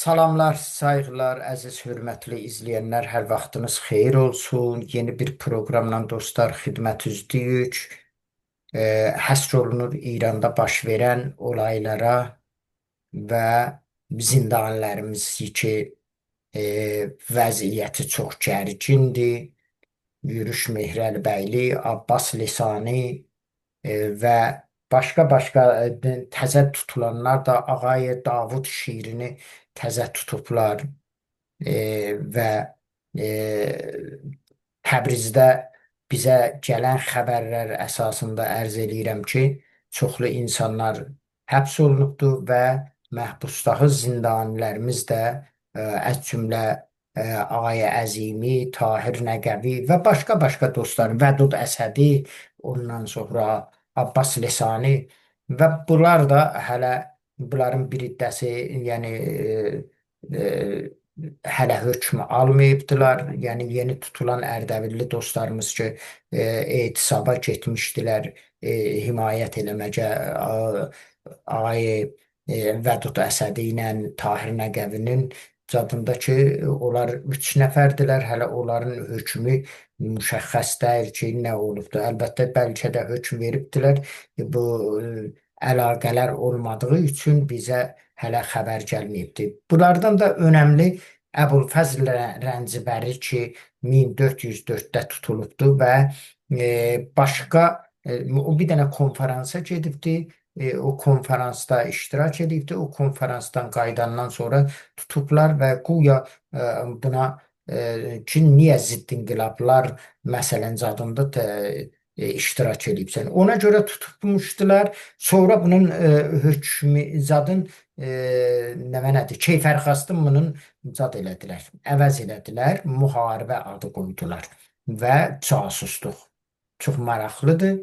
Salamlar, sayğılar, əziz, hörmətli izləyənlər, hər vaxtınız xeyir olsun. Yeni bir proqramla dostlar xidmət üzlüyük. Həsr olunur İranda baş verən olaylara və zindanlarımız ki, e, vəziyyəti çox gərgindir. Yürüş Mehrəlbəyli, Abbas Lisani və başqa-başqa təzə tutulanlar da Ağay Davud Şirini təzə tutublar və e, Təbrizdə bizə gələn xəbərlər əsasında ərz eləyirəm ki, çoxlu insanlar həbs olunubdur və məhbusdakı zindanilərimiz də əz cümlə Ağay Əzimi, Tahir Nəqəvi və başqa-başqa dostlar, Vədud Əsədi, ondan sonra Abbas Lesani və bunlar da hələ bunların bir hissəsi, yəni e, hələ hökm almayıbdılar. Yəni yeni tutulan Ərdəbilli dostlarımız ki, etisaba getmişdilər, himayət eləməcə Ağay Vədud Əsədi ilə Tahir Nəqəvinin zadında ki, onlar 3 nəfərdilər. Hələ onların hökmü müşəxəs deyil ki, nə olubdur. Əlbəttə, bəlkə də hökm veribdilər. Bu əlaqələr olmadığı üçün bizə hələ xəbər gəlməyibdir. Bunlardan da önəmli Əbülfəzl Rəncibəri ki, 1404-də tutulubdur və başqa o bir dənə konferansa gedibdi. O konferansda iştirak edibdi. O konferansdan qayıdandan sonra tutublar və güya buna ki, niyə zidd inqilablar məsələn zadında iştirak edibsən. Ona görə tutmuşdular. Sonra bunun hökmü zadın nə mənədir? Keyfərxastın bunun zad elədilər. Əvəz elədilər. Müharibə adı qoydular və casusluq. Çox maraqlıdır.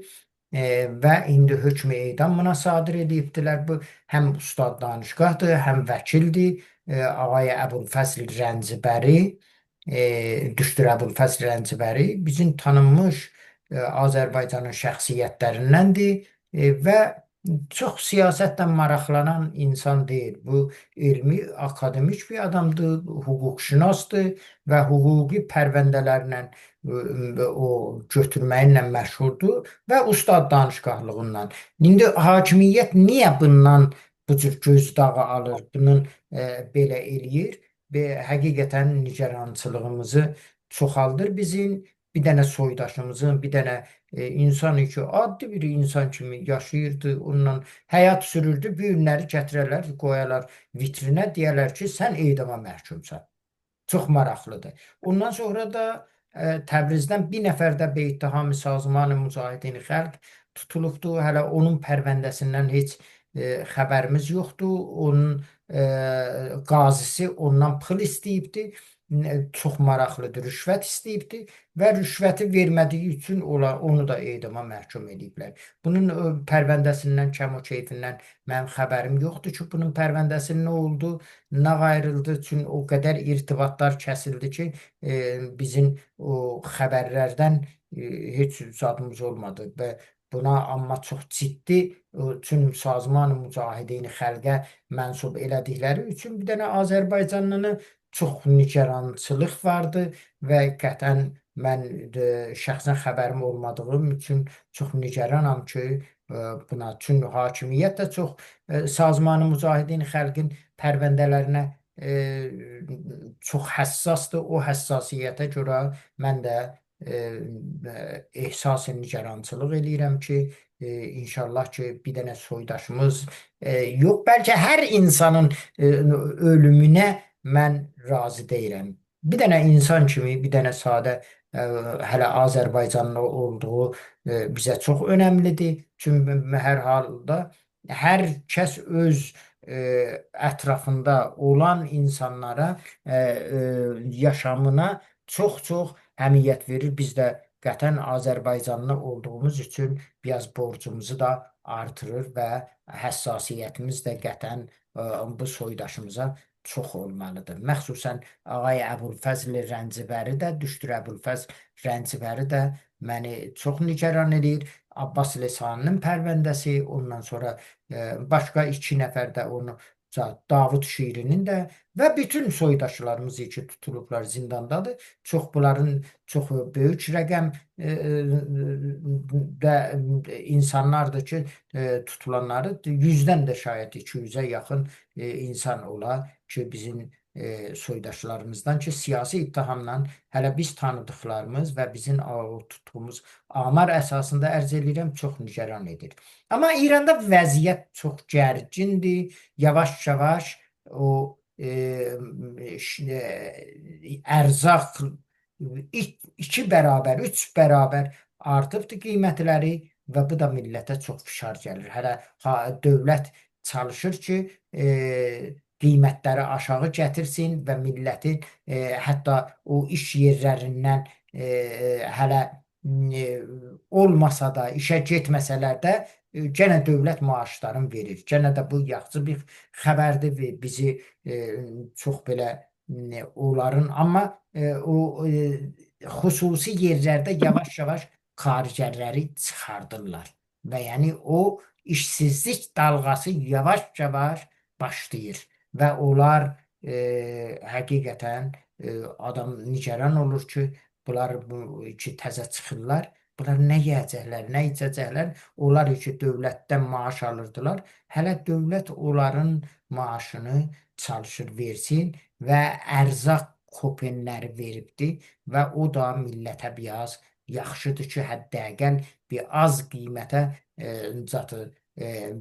Və indi hökmü edam buna sadir edibdilər. Bu həm ustad danışqahdır, həm vəkildir. Ağay Əbülfəzl Rəncibəri, Düşdür Əbülfəzl Rəncibəri bizim tanınmış Azərbaycanın şəxsiyyətlərindəndir və çox siyasətlə maraqlanan insan deyil. Bu elmi, akademik bir adamdır, hüquqşünasdır və hüquqi pərvəndələrlə o götürməyinlə məşhurdur və ustad danışqahlığından. İndi hakimiyyət niyə bundan bu cür gözdağı alır, bunun belə eləyir? Və həqiqətən nigarançılığımızı çoxaldır bizim. Bir dənə soydaşımızın, bir dənə insan ki, adi bir insan kimi yaşayırdı, onunla həyat sürürdü. Bu günləri gətirərlər, qoyarlar vitrinə, deyərlər ki, sən edama məhkumsan. Çox maraqlıdır. Ondan sonra da Təbrizdən bir nəfər də Beyttihami Sazman-ı Mücahidin Xəlq tutulubdur. Hələ onun pərvəndəsindən heç xəbərimiz yoxdur. Onun qazisi ondan pul istəyibdi. Çox maraqlıdır. Rüşvət istəyibdi və rüşvəti vermədiyi üçün onu da edama məhkum ediblər. Bunun pərvəndəsindən, kəmu keyfindən mənim xəbərim yoxdur ki, bunun pərvəndəsi nə oldu, nə ayrıldı. Çünki o qədər irtibatlar kəsildi ki, bizim o xəbərlərdən heç zadımız olmadı və buna amma çox ciddi üçün Sazman-ı Mücahidin Xəlqə mənsub elədikləri üçün bir dənə Azərbaycanlını çox nigarançılıq vardı və qətən mən şəxsən xəbərim olmadığım üçün çox nigaranam ki, buna üçün hakimiyyət də çox Sazman-ı Mücahidin Xəlqin pərvəndələrinə çox həssasdır. O həssasiyyətə görə mən də ehsas nigarançılıq eləyirəm ki, inşallah ki, bir dənə soydaşımız yox, bəlkə hər insanın ölümünə mən razı deyiləm. Bir dənə insan kimi, bir dənə sadə hələ Azərbaycanlı olduğu bizə çox önəmlidir. Çünki hər halda hər kəs öz ətrafında olan insanlara yaşamına çox-çox əhəmiyyət verir. Biz də qətən Azərbaycanlı olduğumuz üçün biraz borcumuzu da artırır və həssasiyyətimiz də qətən bu soydaşımıza çox olmalıdır. Məxsusən Ağay Əbülfəzl Rəncibəri də, Düşdür Əbülfəzl Rəncibəri də məni çox nigaran eləyir. Abbas Lisaninin pərvəndəsi, ondan sonra başqa 2 nəfər də onu Davud Şirinin də və bütün soydaşlarımız ki tutulublar zindandadır. Çox bunların çox böyük rəqəm də insanlardır ki, tutulanları 100-dən də şayət 200-ə yaxın insan ola ki, bizim soydaşlarımızdan ki, siyasi ittihamla hələ biz tanıdıqlarımız və bizim tutduğumuz amar əsasında ərz eləyirəm, çox nigaran edir. Amma İranda vəziyyət çox gərgindir. Yavaş-yavaş o ərzaq iki bərabər, üç bərabər artıbdır qiymətləri və bu da millətə çox fişar gəlir. Hələ dövlət çalışır ki, qiymətləri aşağı gətirsin və millətin hətta o iş yerlərindən hələ olmasa da, işə getməsələr də genə dövlət maaşlarını verir. Genə də bu yaxşı bir xəbərdir və bizi çox belə onların amma o xüsusi yerlərdə yavaş-yavaş kargərləri çıxardırlar və yəni o işsizlik dalğası yavaş-yavaş başlayır və onlar həqiqətən adam nigaran olur ki, bunlar bu ki təzə çıxırlar. Bunlar nə yeyəcəklər, nə içəcəklər? Onlar ki dövlətdən maaş alırdılar. Hələ dövlət onların maaşını çalışır versin və ərzaq kuponları veribdi və o da millətə biraz yaxşıdır ki, həddəqəl bir az qiymətə zatı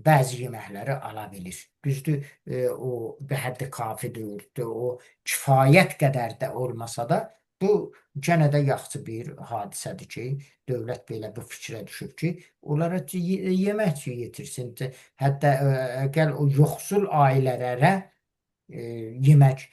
bəzi yeməkləri ala bilir. Düzdür, o bir həddi kafi deyil, o kifayət qədər də olmasa da bu genə də yaxşı bir hadisədir ki, dövlət belə bu fikrə düşüb ki, onlara yemək yetirsin. Hətta əgər o yoxsul ailələrə yemək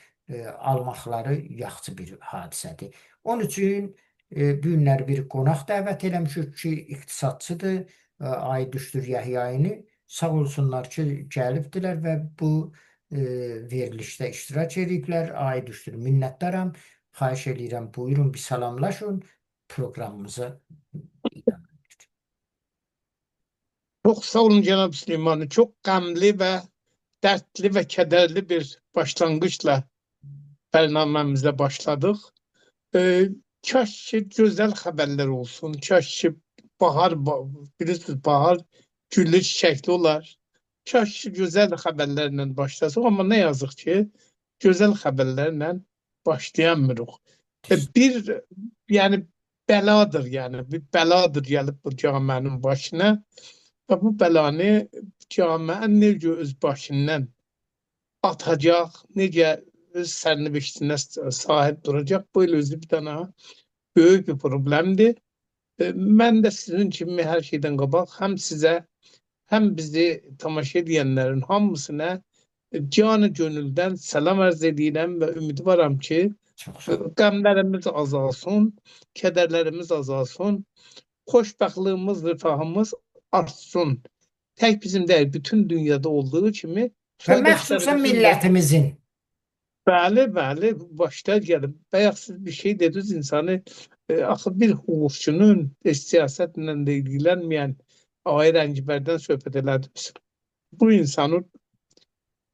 almaqları yaxşı bir hadisədir. Onun üçün bu günlər bir qonaq dəvət eləmişik ki, iqtisadçıdır, Ay Düşdür Yəhyayını. Sağ olsunlar ki, gəlibdilər və bu verilişdə iştirak ediblər. Ay Düşdür, minnətdaram. Xahiş eləyirəm, buyurun bir salamlaşın. Proqramımızı idamə edirik. Çok sağ olun Cenab-ı Süleyman'ı. Çok gamli ve dertli ve kederli bir başlangıçla bernamemize başladık. Kaş ki güzel haberler olsun. Kaş ki bahar, bilirsiniz bahar güllü çiçekli olar. Kaş ki güzel haberlerle başlasın ama ne yazık ki güzel haberlerle başlayamıyoruz. Bir yani beladır, yani bir beladır gelip bu camianın başına ve bu belanı camia necə öz başından atacaq, necə öz sərniştinə sahib duracaq, bu elə özü bir dənə böyük bir problemdir. Mən də sizin kimi hər şeydən qabaq həm sizə, həm bizi tamaşa edənlərin hamısına canı gönüldən salam ərz edirəm və ümidvaram ki, qəmlərimiz azalsın, kədərlərimiz azalsın, xoşbəxtliyimiz, rifahımız artsın. Tək bizim deyil, bütün dünyada olduğu kimi Və məxsusən millətimizin. Bəli, bəli, başda gəlib. Bayaq siz bir şey dediniz, insanı axı bir hüquqçunun heç siyasətlə də ilgilənməyən Ay Rəngibərdən söhbət elədiniz. Bu insanın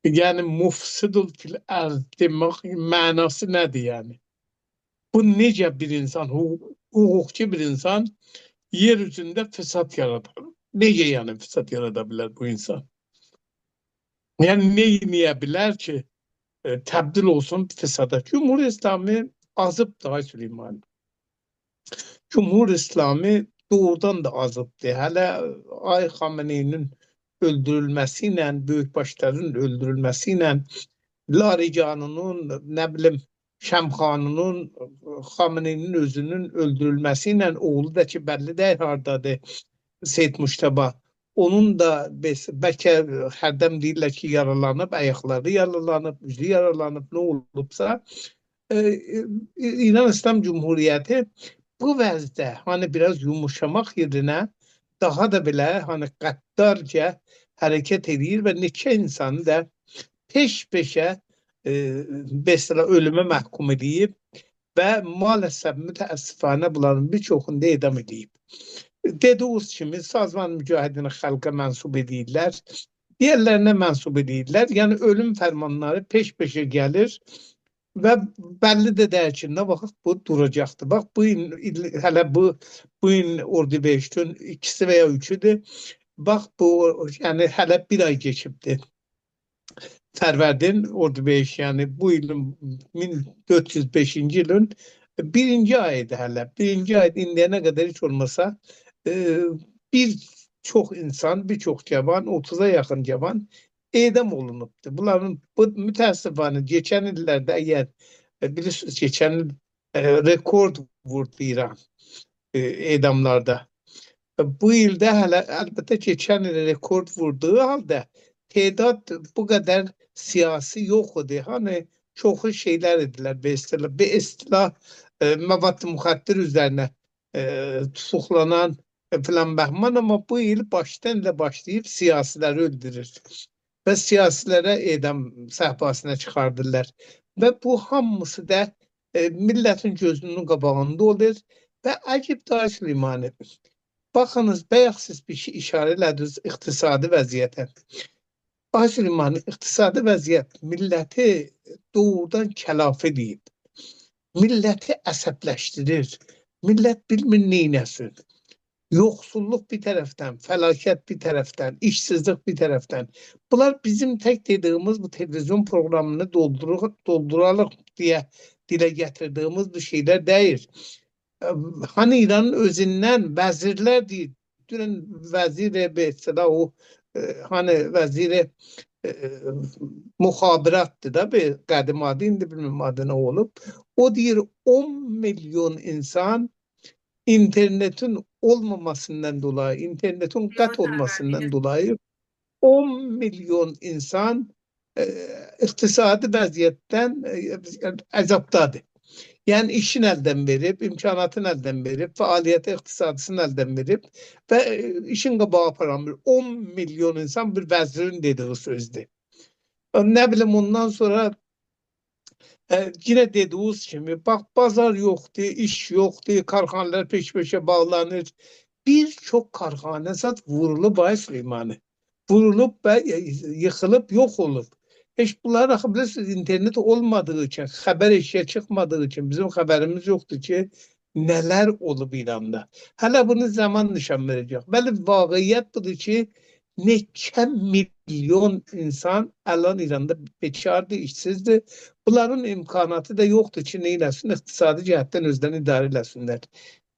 yəni mufsidul fil ərz demək mənası nədir yəni? Bu necə bir insan, hüquqçu bir insan yer üzündə fəsad yaradar? Necə yəni fəsad yarada bilər bu insan? Yəni nə eləyə bilər ki, təbdil olsun fəsada? Cumhur İslami azıbdır ay Süleyman. Cumhur İslami doğrudan da azıbdır. Hələ Ay Xameneyinin öldürülməsi ilə, böyükbaşların öldürülməsi ilə, Laricanının, nə bilim, Şəmxanının, Xameneyinin özünün öldürülməsi ilə, oğlu da ki, bəlli deyil hardadır, Seyid Müştəba. Onun da bəlkə hərdəm deyirlər ki, yaralanıb, ayaqları yaralanıb, üzü yaralanıb, nə olubsa, İran İslam Cumhuriyyəti bu vəzdə hani biraz yumuşamaq yerinə daha da belə hani qəddarca hərəkət edir və neçə insanı da peş-peşə mesela ölümə məhkum edib və maalesef mütəəssifanə bunların bir çoxunu da edam edib. Dediğiniz kimi Sazman Mücahidini xalqa mənsub edirlər. Diğerlerine mənsup edirlər. Yəni ölüm fərmanları peş-peşə gəlir və bəlli də deyil ki, nə vaxt bu duracaqdır. Bax bu il hələ bu il Ordibehiştin ikisi və ya üçüdür. Bax bu, yəni hələ bir ay keçibdir. Fərvərdin Ordibehişt, yəni bu ilin 1405-ci ilin birinci ayıydı hələ. Birinci ay indiyənə qədər heç olmasa bir çox insan, bir çox cavan, 30-a yaxın cavan edam olunubdur. Bunların bu mütəəssifانə geçən illərdə əgər bilirsiniz geçən il rekord vurdu İran edamlarda. Bu ildə hələ əlbəttə keçən il rekord vurduğu halda tedad bu qədər siyasi yox idi. Hani çoxu şeylər idilər be istilah məvad-ı müxəddir üzərinə tutuqlanan filan bəhman, amma bu il başdan ilə başlayıb siyasiləri öldürür və siyasilərə edam səhpasına çıxardırlar və bu hamısı da millətin gözünün qabağında olur və əcəb da Süleymani. Baxınız, bayaq siz bir şey işarə elədiniz iqtisadi vəziyyətə. Ay Süleymani, iqtisadi vəziyyət milləti doğrudan kəlaf eləyib. Milləti əsəbləşdirir. Millət bilmir neynəsin. Yoxsulluq bir tərəfdən, fəlakət bir tərəfdən, işsizlik bir tərəfdən. Bunlar bizim tək dediyimiz bu televizyon proqramını dolduralıq deyə dilə gətirdiyimiz bir şeylər deyil. Hani İranın özündən vəzirlər deyir. Dünən vəzir mesela o hani vəziri müxabiratdır da bir qədim adı, indi bilmirəm adı nə olub. O deyir 10 milyon insan internetin olmamasından dolayı, internetin qət olmasından dolayı 10 milyon insan iqtisadi vəziyyətdən əzabdadır. Yəni işin əldən verib, imkanatını əldən verib, fəaliyyəti iqtisadisini əldən verib və işin qabağa aparamır. 10 milyon insan bir vəzirin dediyi sözdür. Nə bilim ondan sonra yenə dediyiniz kimi, bax bazar yoxdur, iş yoxdur, karxanalar peş-peşə bağlanır. Bir çox karxana zat vurulub ay Süleymani. Vurulub və yıxılıb yox olub. Heç bunlar axı bilirsiniz internet olmadığı üçün, xəbər eşiyə çıxmadığı üçün bizim xəbərimiz yoxdur ki, nələr olub İranda. Hələ bunu zaman nişan verəcək. Bəli, vaqiət budur ki, neçə milyon insan əlan İranda bekardır, işsizdir. Bunların imkanatı da yoxdur ki, nə eləsin, iqtisadi cəhətdən özlərini idarə eləsinlər.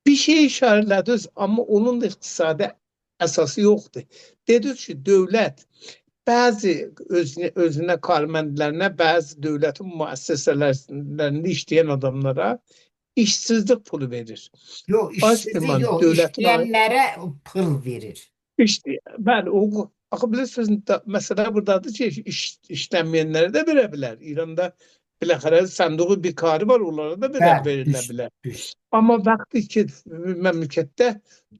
Bir şey işarə elədiniz, amma onun da iqtisadi əsası yoxdur. Dediniz ki, dövlət bəzi özünə karməndlərinə, bəzi dövlətin müəssisələrində işləyən adamlara işsizlik pulu verir. Yox, işsizlik yox, işləyənlərə pul verir. İşləyən, bəli, o axı bilirsiniz, məsələ buradadır ki, işlənməyənlərə də verə bilər. İranda biləxərə sənduqu bikarı var, onlara da verilə bilər. Amma vaxtı ki, məmləkətdə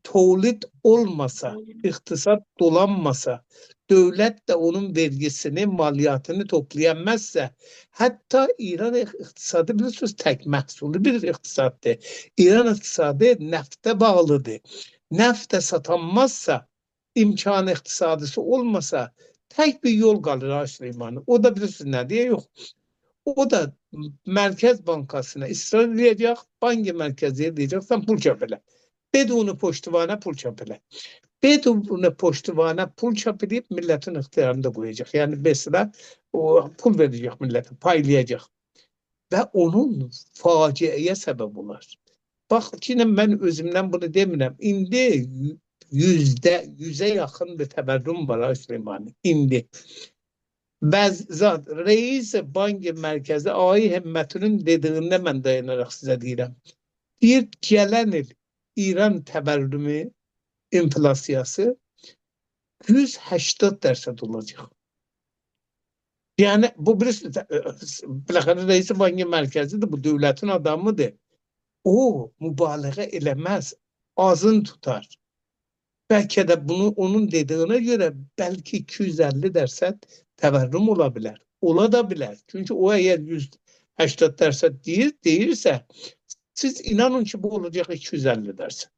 tolid olmasa, iqtisad dolanmasa, dövlət də onun vergisini, maliyyatını toplayamazsa, hətta İran iqtisadı bilirsiniz, tək məhsullu bir iqtisaddır. İran iqtisadı nəftə bağlıdır. Nəft də satanmazsa, imkanı iqtisadısı olmasa, tək bir yol qalır ha Süleymani. O da bilirsiniz nə deyə yox. O da Mərkəz Bankasına israr eləyəcək, Bank Mərkəziyə deyəcək, sən pul çap elə. Bedunu poştuvanə pul çap elə. Bedunu poştuvanə pul çap edib millətin ixtiyarında qoyacaq. Yəni mesela o pul verəcək millətə, paylayacaq. Və onun faciəyə səbəb olar. Bax, yenə mən özümdən bunu demirəm. İndi %100'e yaxın bir təvərrüm var ha Süleymani. İndi. Bəzat reis Bank Mərkəzi Ay Himmetinin dediyində mən dayanaraq sizə deyirəm. Deyir, gələn il İran təvərrümü enflasiyası 180% olacaq. Yəni bu bilirsiniz, biləxərə reis Bank Mərkəzidir, bu dövlətin adamıdır. O mübaliğə eləməz, azın tutar. Bəlkə də bunu onun dediyinə görə bəlkə 250% təvərrüm ola bilər. Ola da bilər. Çünki o əgər 180% deyirsə, siz inanın ki, bu olacaq 250%.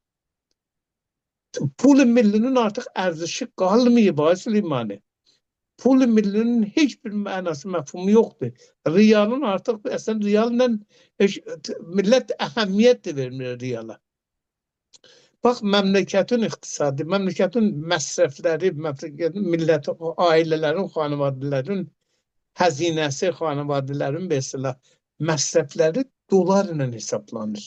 Pul millinin artıq ərzişi qalmayıb ay Süleymani. Pul millinin heç bir mənası, məfhumu yoxdur. Riyalın artıq əslən riyalla heç, millət əhəmiyyət də vermir riyala. Bax, məmləkətin iqtisadi, məmləkətin məsrəfləri, məmləkətin millət, ailələrin, xanavadələrin xəzinəsi, xanavadələrin mesela məsrəfləri dolarla hesablanır.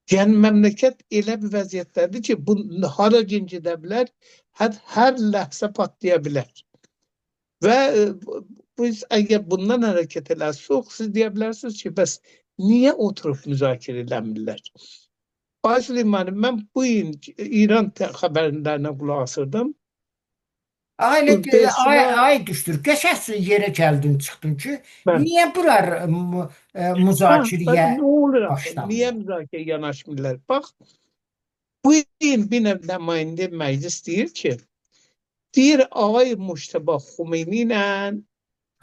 Yəni məmləkət elə bir vəziyyətdədir ki, bu hara gedə bilər, hər ləhzə patlaya bilər. Və biz əgər bundan hərəkət eləsək, siz deyə bilərsiniz ki, bəs niyə oturub müzakirə eləmirlər? Ay Süleymani, mən bu gün İran xəbərlərinə qulaq asırdım. Ay, ay, ay düşdür. Qəşəng yerə gəldin, çıxdın ki, Mən, niyə bunlar müzakirəyə nə olur axı? başlamırlar? Niyə müzakirəyə yanaşmırlar? Bax, bu gün bir növ nümayəndə məclis deyir ki, deyir ağay Mujtəba Xümeyni ilə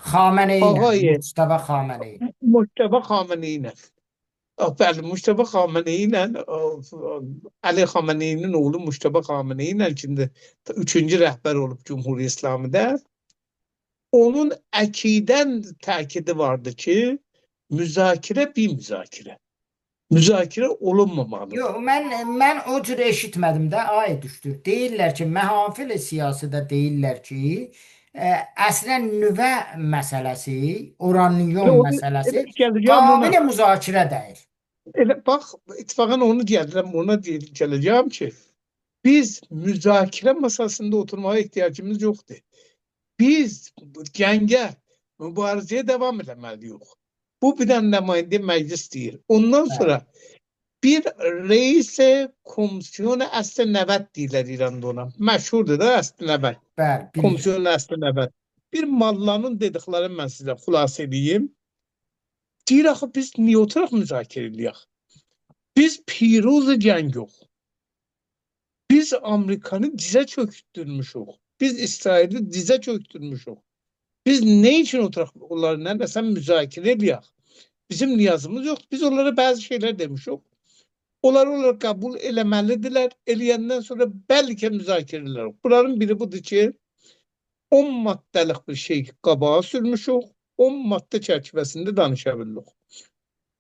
Xameneyi ilə, ağay Mujtəba Xameneyi. Mujtəba Xameneyi ilə. Bəli, Mujtəba Xameneyi ilə Əli Xameneyinin oğlu Mujtəba Xameneyi ilə şimdi üçüncü rəhbər olub Cumhuri İslamidə. Onun əkidən təkidi vardı ki, müzakirə bir müzakirə. Müzakirə olunmamalıdır. Yox, mən o cür eşitmədim də, ay düşdür. Deyirlər ki, məhafil siyasidə deyirlər ki, əslən nüvə məsələsi, uranium məsələsi gələcəm ona. Qabil müzakirə deyil. Elə bax, ittifaqən onu gəlirəm, ona gələcəm ki, biz müzakirə masasında oturmağa ehtiyacımız yoxdur. Biz cəngə, mübarizəyə davam eləməliyik. Bu bir dənə nümayəndə məclis deyir. Ondan sonra bir reis komisyon əsl 90 deyirlər İranda ona. Məşhurdur da əsl 90. Bəli, Komisyon əsl 90. Bir mallanın dediklərini mən sizə xülasə edeyim. Deyir axı biz niyə oturaq müzakirə eləyək? Biz piruz cəng yox. Biz Amerikanı dizə çöktürmüşük. Biz İsraili dizə çöktürmüşük. Biz nə üçün oturaq onlarla məsələn müzakirə eləyək? Bizim niyazımız yoxdur. Biz onlara bəzi şeylər demişik. Onlar onları qəbul eləməlidirlər. Eləyəndən sonra bəlkə müzakirələr. Bunların biri budur ki, 10 maddəlik bir şey qabağa sürmüşük. 10 maddə çərçivəsində danışa bilirik.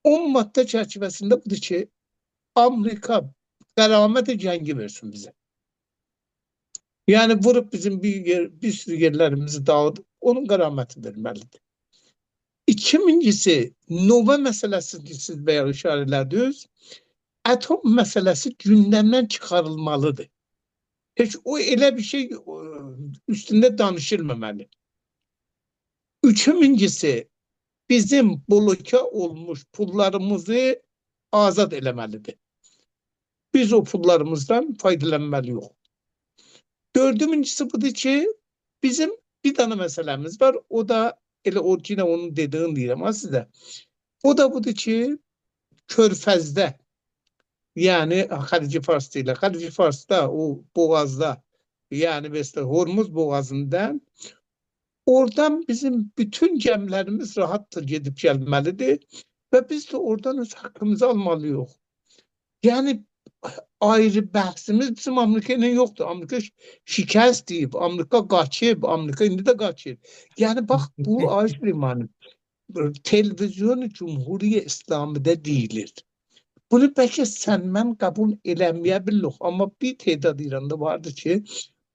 10 maddə çərçivəsində budur ki, Amerika qəramət cəngi versin bizə. Yəni vurub bizim bir sürü yerlərimizi dağıdıb, onun qəraməti verməlidir. İkincisi, nüvə məsələsi ki, siz bayaq işarə elədiniz, atom məsələsi gündəmdən çıxarılmalıdır. Heç o elə bir şey üstündə danışılmamalı. Üçüncüsü, bizim bloka olmuş pullarımızı azad eləməlidir. Biz o pullarımızdan faydalanmalıyıq. Dördüncüsü budur ki, bizim bir dənə məsələmiz var. O da elə o yenə onun dediyini deyirəm ha sizə. O da budur ki, Körfəzdə, yəni Xəlici Fars deyirlər. Xəlici Farsda o boğazda, yəni mesela Hormuz boğazında oradan bizim bütün gəmilərimiz rahatdır gedib gəlməlidir və biz də oradan öz haqqımızı almalıyıq. Yəni ayrı bəhsimiz bizim Amerika ilə yoxdur. Amerika şikəst deyib, Amerika qaçıb, Amerika indi də qaçır. Yəni bax bu Ay Süleymanım, televizyon Cumhuriyə İslamidə deyilir. Bunu bəlkə sən mən qəbul eləməyə bilirik, amma bir tedad İranda vardır ki,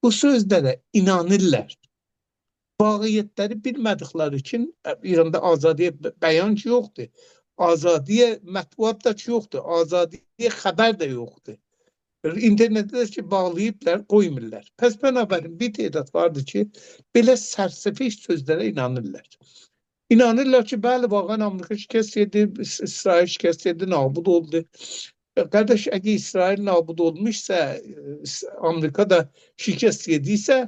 bu sözlərə inanırlar. Vaqiətləri bilmədikləri üçün İranda azadiyə bəyan ki yoxdur. Azadiyə mətbuat da ki yoxdur. Azadiyə xəbər də yoxdur. İnternetdə də ki bağlayıblar, qoymurlar. Pəs bənabərin bir tedad vardır ki, belə sərsəfiş sözlərə inanırlar. İnanırlar ki, bəli, vaqəən Amerika şikəst yedi, İsrail şikəst yedi, nabud oldu. Qardaş, əgər İsrail nabud olmuşsa, Amerika da şikəst yediysə,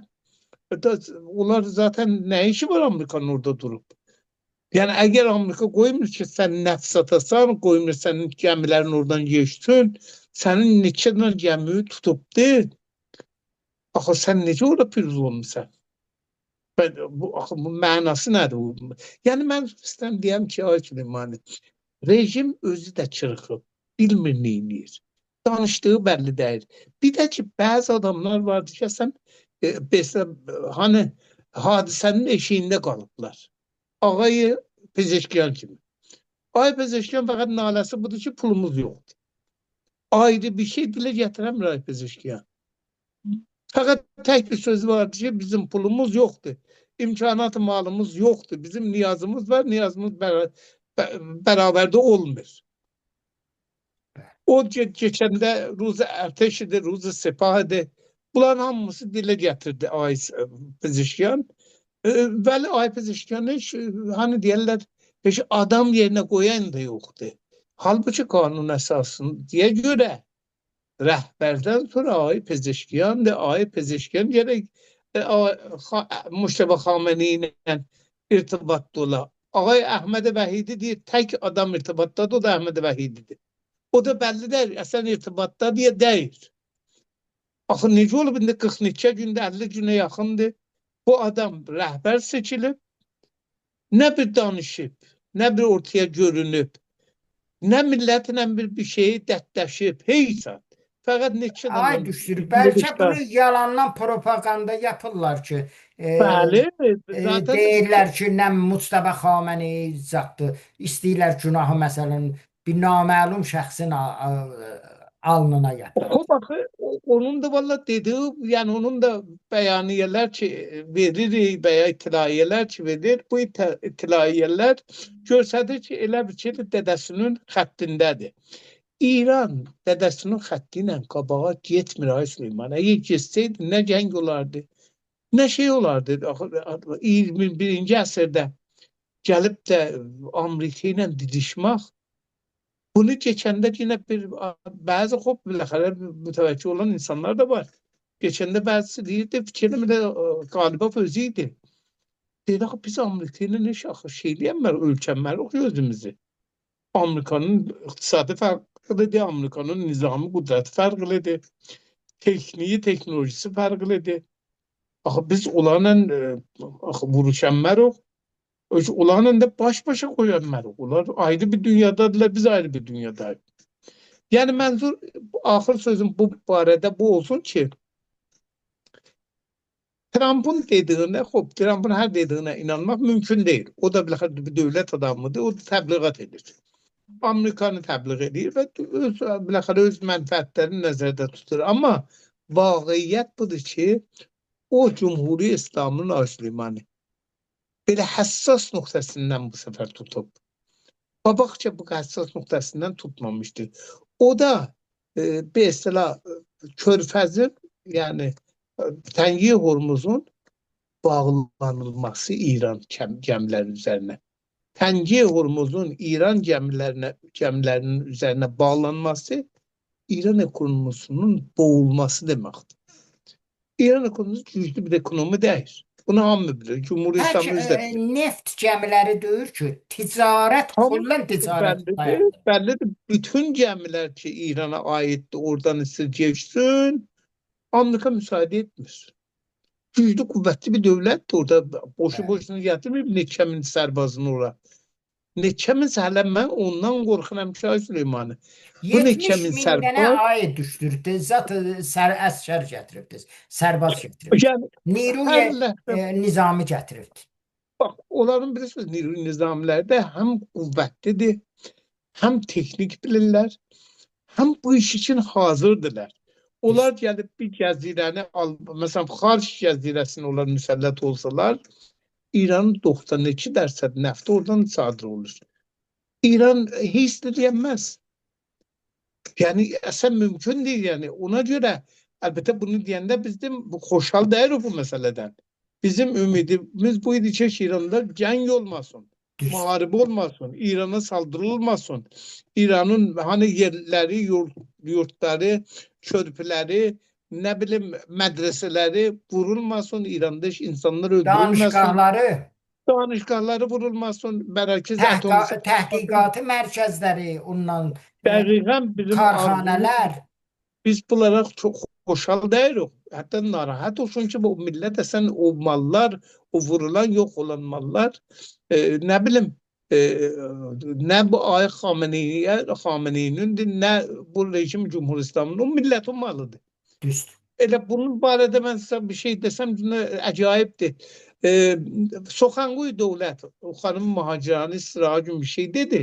onlar zaten nə işi var Amerikanın orada durub? Yəni əgər Amerika qoymur ki, sən neft satasan, qoymur sənin gəmilərin oradan geçsin, sənin neçə dənə gəmiyi tutubdu. Axı sən necə orada piruz olmusan? Axı bu mənası nədir bu? Yəni mən istəyirəm deyəm ki, ay Süleymani, rejim özü də çırxıb, bilmir nə eləyir. Danışdığı bəlli deyil. Bir də ki, bəzi adamlar vardır ki, sən mesela hani Hadisənin eşiyində qalıblar. Ağayı Pezeşkiyan kimi. Ay Pezeşkiyan fəqət naləsi budur ki, pulumuz yoxdur. Ayrı bir şey dilə gətirəmir Ay Pezeşkiyan. Fəqət tək bir sözü vardı ki, bizim pulumuz yoxdur. İmkanat malımız yoxdur. Bizim niyazımız var, niyazımız bərabərdə olmur. O keçəndə Ruz Ərteş idi, Ruz Sepah idi. Bunların hamısı dilə gətirdi Ay Pezeşkiyan. Bəli, Ay Pezeşkiyanı heç, hani deyirlər, heç adam yerinə qoyan da yoxdur. Halbuki qanun əsasına görə rəhbərdən sonra Ay Pezeşkiyandır. Ay Pezeşkiyan gərək Mujtəba Xameneyi ilə irtibatda ola. Ağay Əhməd Vəhidi deyir, tək adam irtibatdadır, o da Əhməd Vəhididir. O da bəllidir, əslən irtibatda deyə deyil. Axı necə olub indi 40 neçə gündə, 50 günə yaxındır. Bu adam rəhbər seçilib, nə bir danışıb, nə bir ortaya görünüb, nə millətlə bir şeyi dərdləşib, heç zat. Fəqət neçə Ay zaman düşdür. Bəlkə bunu yalandan propaganda yapırlar ki, Bəli, zaten deyirlər ki, nə Mujtəba Xameneyi zatdır. İstəyirlər günahı məsələn bir naməlum şəxsin alnına yatırır. Xop axı onun da valla dediği, yəni onun da bəyaniyələr ki veririk və ya ittilayələr ki verir, bu ittilayələr göstərir ki, elə bir ki dədəsinin xəttindədir. İran dədəsinin xətti ilə qabağa getmir ay Süleyman. Əgər getsəydi nə cəng olardı, nə şey olardı. Axı 21-ci əsrdə gəlib də Amerika ilə didişmək, bunu keçəndə yenə bir bəzi xop biləxərə mütəvəccüh olan insanlar da var. Keçəndə bəzisi deyirdi, fikrim də Qalibov özü idi. Deyir, axı biz Amerika ilə nə axı şey eləyənmər, ölçənmərik özümüzü. Amerikanın iqtisadi fərqlidir, Amerikanın nizami qüdrəti fərqlidir, texniği, teknolojisi fərqlidir. Axı biz onlarla axı vuruşanmərik, onlarla da baş başa qoyanmərik. Onlar ayrı bir dünyadadırlar, biz ayrı bir dünyadayıq. Yəni mənzur, axır sözüm bu barədə bu olsun ki, Trump'ın dediyinə, xop, Trump'ın hər dediyinə inanmaq mümkün deyil. O da biləxərə bir dövlət adamıdır, o da təbliğat edir. Amerikanı təbliğ edir və öz, biləxərə öz mənfəətlərini nəzərdə tutur. Amma vaqiət budur ki, o Cumhuri İslamın Ay Süleymanı belə həssas nöqtəsindən bu səfər tutub. Qabaqca bu həssas nöqtəsindən tutmamışdı. O da bir istilah Körfəzin, yəni Təngi Hormuzun bağlanılması İran gəmiləri üzərinə. Təngi Hormuzun İran gəmilərinin üzərinə bağlanması İran ekonomisinin boğulması deməkdir. İran ekonomisi güclü bir ekonomi deyil. Bunu hamı bilir. Cumhur İslamı özü də bilir. Neft gəmiləri deyir ki, ticarət, kullən ticarət bəllidir, bəllidir. Bütün gəmilər ki İrana aiddir, oradan istir geçsin, Amerika müsaade etmir. Güclü, qüvvətli bir dövlətdir orada. Boşu boşuna gətirmir neçə min sərbazını ora. Neçə min hələ mən ondan qorxuram ki, ay Süleymanı. Bu neçə 70 min min sərbaz dənə ay düşdürdü. Zat əsgər gətiribdi. Sərbaz gətiribdi. Yəni Niruya nizami gətiribdi. Bax, onların bilirsiniz, niru nizamilərdə həm qüvvətlidir, həm texnik bilirlər, həm bu iş üçün hazırdırlar. Onlar gəlib bir cəzirəni, məsələn, Xarc cəzirəsini onlar müsəllət olsalar, İranın 92% nəfti oradan sadir olur. İran heç də deyənməz. Yəni, əslən mümkün deyil. Yəni, ona görə, əlbəttə bunu deyəndə bizim xoşhal deyirik bu məsələdən. Bizim ümidimiz bu idi ki, İranda cəng olmasın, müharibə olmasın, İrana saldırılmasın. İranın hani yerləri, yurtları, körpüləri, nə bilim mədrəsələri vurulmasın, İranda insanlar öldürülməsin. Danışıqları. Danışıqları vurulmasın, mərkəz təhqiqatı mərkəzləri, ondan dəqiqən bizim karxanalar. Biz bunlara çox xoşhal deyirik. Hətta narahat olsun ki, bu millət əsən o mallar, o vurulan, yox olan mallar, nə bilim, nə bu ay Xameneyinindir, nə bu rejim Cumhur İslamının, o millətin malıdır. Düzdür. Elə bunun barədə mən sizə bir şey desəm, əcaibdir. E, Soxanquy Dövlət, o xanım Mühacirani sıra gün bir şey dedi.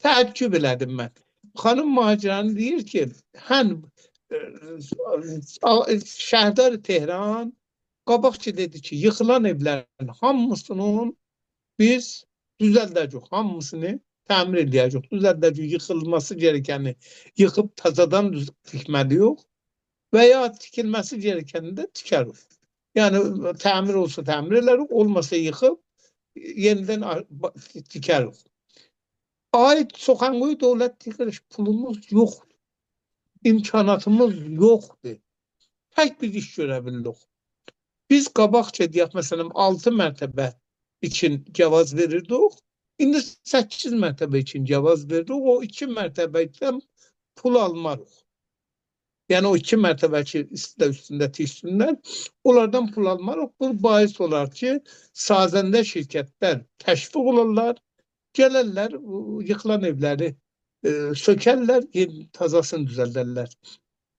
Təəccüb elədim mən. Xanım Mühacirani deyir ki, hən şəhrdar Tehran qabaqca dedi ki, yıxılan evlərin hamısının biz düzəldəcəyik, hamısını təmir eləyəcəyik, düzəldəcəyik, yıxılması gərəkəni yıxıb tazadan tikməliyik və ya tikilməsi gərəkəni də tikərik. Yəni təmir olsa təmir elərik, olmasa yıxıb yenidən tikərik. Ay Soxanquy Dövlət deyir, pulumuz yoxdur, imkanatımız yoxdur. Tək bir iş görə bilirik. Biz qabaqca deyək, məsələn, 6 mərtəbə üçün cavaz verirdik. İndi 8 mərtəbə üçün cavaz veririk. O 2 mərtəbədən pul almarıq. Yəni o 2 mərtəbə ki, üstündə tiksinlər, onlardan pul almarıq. Bu bahis olar ki, sazəndə şirkətlər təşviq olarlar, gələrlər, yıxılan evləri sökərlər, tazasını düzəldərlər.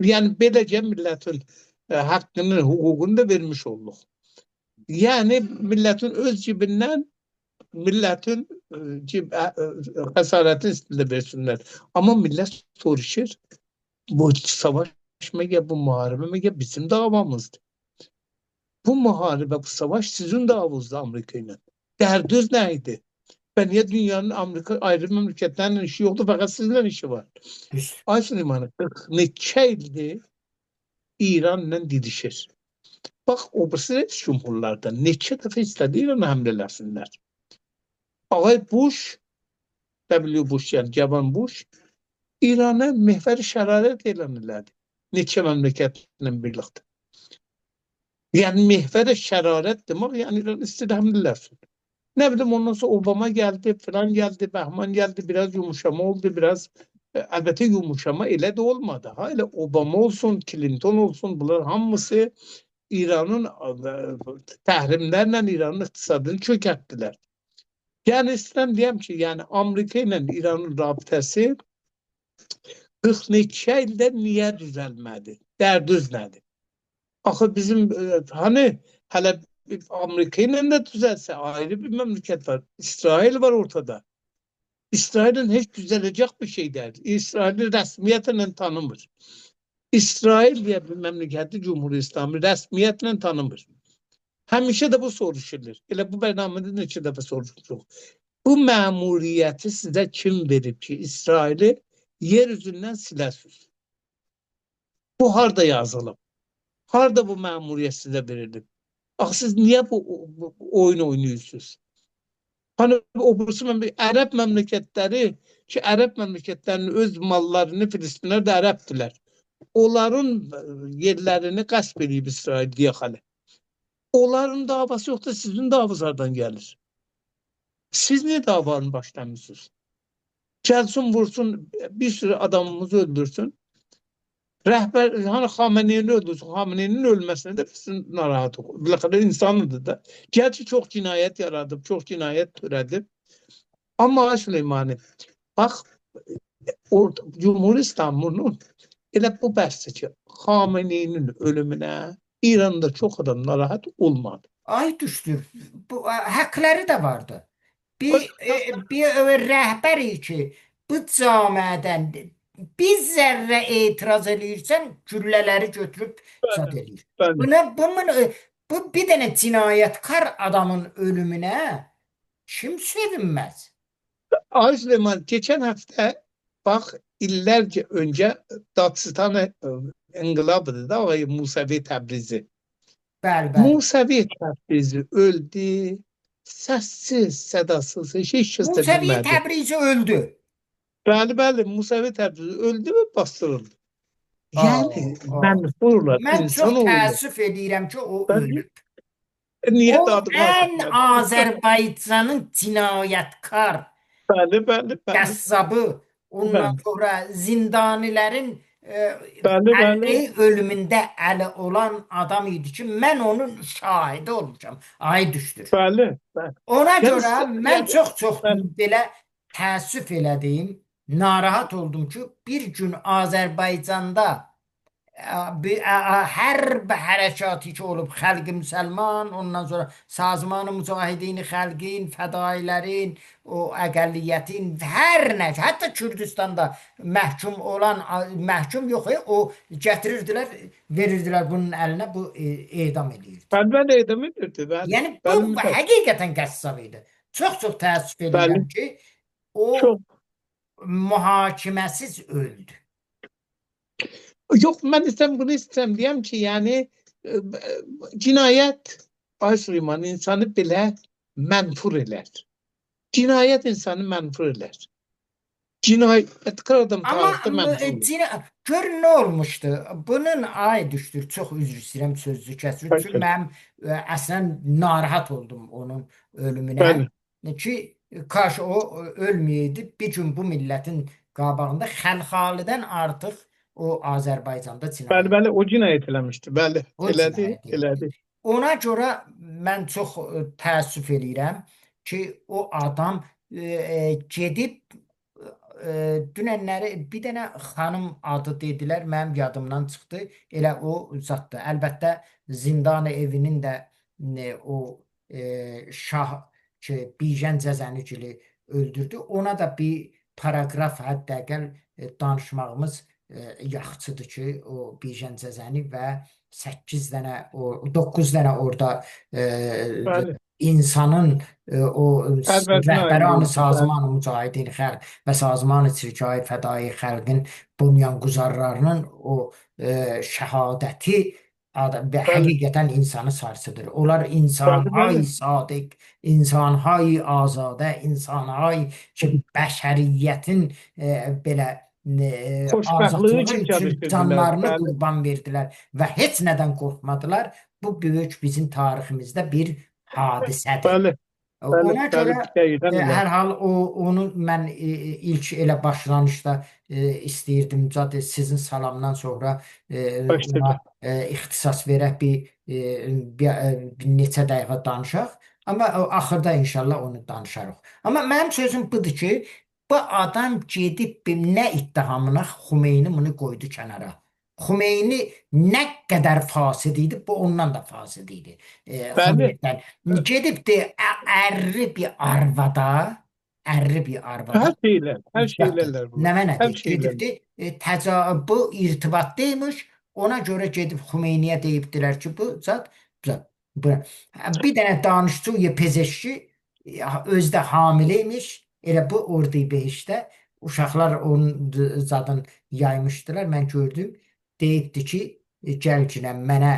Yəni beləcə millətin haqqını, hüququnu da vermiş olduq. Yəni millətin öz cibindən millətin xəsarəti üstündə versinlər. Amma millət soruşur, bu savaş məgər, bu müharibə məgər bizim davamızdır. Bu müharibə, bu savaş sizin davanızdır Amerika ilə. Dərdiniz nə idi? Və niyə dünyanın Amerika ayrı məmləkətlərlə işi yoxdur, fəqət sizinlə işi var. Ay Süleyman, neçə ildir İranla didişir. Bax, o birisi reis cumhurlardan neçə dəfə istədi İrana həmlə eləsinlər. Ağay Bush, W. Bush, yəni Cavan Bush, İran'a mehveri şərarət elan elədi. Neçə məmləkətlə birlikdə. Yəni mehveri şərarət demək, yəni İran istədi həmlə eləsin. Nə bilim ondan sonra Obama geldi, falan geldi, Bəhman geldi, biraz yumuşama oldu, biraz əlbəttə yumuşama elə də olmadı. Ha, elə Obama olsun, Clinton olsun, bunlar hamısı İranın təhrimlərlə İranın iqtisadını çökərtdilər. Yəni istəyirəm deyəm ki, yəni Amerika ilə İranın rabitəsi 40 neçə ildə niyə düzəlmədi? Dərdüz nədir? Axı bizim hani hələ Amerika ilə də düzəlsə ayrı bir məmləkət var. İsrail var ortada. İsrailin heç düzələcək bir şey deyil. İsraili rəsmiyyətlə tanımır. İsrail diye bir məmləkəti Cumhur İslamı rəsmiyyətlə tanımır. Həmişə də bu soruşulur. Elə bu bərnamədə neçə dəfə soruşmuşuq. Bu məmuriyyəti sizə kim verib ki, İsraili yer üzündən siləsiniz? Bu harda yazılıb? Harda bu məmuriyyət sizə verilib? Axı siz niyə bu oyun oynayırsınız? Hani o birisi Ərəb məmləkətləri ki, Ərəb məmləkətlərinin öz mallarını Filistinlər də ərəbdilər. Onların yerlərini qəsb edib İsrail deyə xələ. Onların davası yoxdur, sizin davanız hardan gəlir? Siz niyə davanı başlamışsınız? Gəlsin, vursun, bir sürü adamımızı öldürsün. Rəhbər, hani Xameneyini öldürsün, Xameneyinin ölməsinə də biz narahatıq. Biləxərə insanıdır da. Gerçi çox cinayət yaradıb, çox cinayət törədib. Amma Süleymani, bax, orada Cumhur İslamının elə bu bəsdir ki, Xameneyinin ölümünə İranda çox adam narahat olmadı. Ay düşdü. Bu həqləri də vardı. Bir bir rəhbər ki, bu camiədən bir zərrə etiraz eləyirsən, güllələri götürüb zad eləyir. Bəli. Buna bunun bu bir dənə cinayətkar adamın ölümünə kim sevinməz? Ay Süleyman, geçen hafta bak illerce önce Datstan İnkılabıdır da o Musavi Təbrizi. Bəli, bəli. Musavi Təbrizi öldü. Səssiz, sədasız, heç kəs də Musavi bilmədi. Təbrizi öldü. Bəli, bəli, Musavi Təbrizi öldü və bastırıldı. Yəni mənfurlar, Mən çox insanoğlu. təəssüf edirəm ki, o ölüb. Niyə O dadı ən Azərbaycanın cinayətkar Bəli, bəli, bəli. qəssabı, ondan Bəli. sonra zindanilərin Bəli, bəli. əli ölümündə əli olan adam idi ki, mən onun şahidi olmuşam. Ay düşdür. Bəli, bəli. Ona Yəni, görə mən yəni, çox-çox bəli. belə təəssüf elədim, narahat oldum ki, bir gün Azərbaycanda Hər hərəkatı ki olub xalq müsəlman, ondan sonra Sazman-ı Mücahidin Xalqin, fədailərin, o əqəlliyyətin, hər nə, hətta Kürdistanda məhkum olan, məhkum yox, o gətirirdilər, verirdilər bunun əlinə, bu edam eləyirdi. Bəli, bəli, edam edirdi, bəli. Yəni bu Bəli, mütləq. həqiqətən qəssab idi. Çox-çox təəssüf eləyirəm ki, o Çox. mühakiməsiz öldü. Yox, mən istəyirəm, bunu istəyirəm deyəm ki, yəni cinayət Ay Süleyman insanı belə mənfur elər. Cinayət insanı mənfur elər. Cinayətkar adam tarixdə mənfur olur. Gör nə olmuşdu? Bunun ay düşdür. Çox üzr istəyirəm, sözü kəsir. Çünki mənim əslən narahat oldum onun ölümünə. Bəli. Ki kaş o ölməyəydi. Bir gün bu millətin qabağında Xəlxalidən artıq o Azərbaycanda cinayət. Bəli, bəli, o cinayət eləmişdi. Bəli, O elədi, elədi. Ona görə mən çox təəssüf eləyirəm ki, o adam gedib dünənləri bir dənə xanım adı dedilər, mənim yadımdan çıxdı. Elə o zatdı. Əlbəttə zindan evinin də o şah ki, Bijan Cəzənigili öldürdü. Ona da bir paraqraf həddəqəl danışmağımız yaxşıdır ki, o Bijan Cəzəni və 8 dənə, o 9 dənə orada insanın o rəhbəran Sazman-ı Mücahidin Xalq və Sazman-ı Çirkayı Fədai Xalqın bunyanquzarlarının o şəhadəti və həqiqətən insanı sarsıdır. Onlar insanhay sadiq, insanhay azadə, insanhay ki, bəşəriyyətin belə xoşbəxtliyi azadlığı üçün canlarını qurban verdilər və heç nədən qorxmadılar. Bu böyük bizim tariximizdə bir hadisədir. Bəli. Bəli, Ona görə bəli, hər hal onu mən ilk elə başlanışda istəyirdim zat sizin salamdan sonra ona ixtisas verək bir neçə dəqiqə danışaq. Amma axırda inşallah onu danışarıq. Amma mənim sözüm budur ki, bu adam gedib nə ittihamına Xümeyni bunu qoydu kənara. Xümeyni nə qədər fasid idi, bu ondan da fasid idi. Xümeynidən. Gedibdi ərri bir arvada, ərri bir arvada. Hər şey elələr bunu. Nə mənədir? Gedibdi, bu irtibatdaymış, ona görə gedib Xümeyniyə deyibdilər ki, bu zat, bu. Bir dənə danışçı, pezeşki, özü də hamileymiş, elə bu Ordibehişdə uşaqlar onun zadın yaymışdılar, mən gördüm. Deyibdi ki, gəl ki, mənə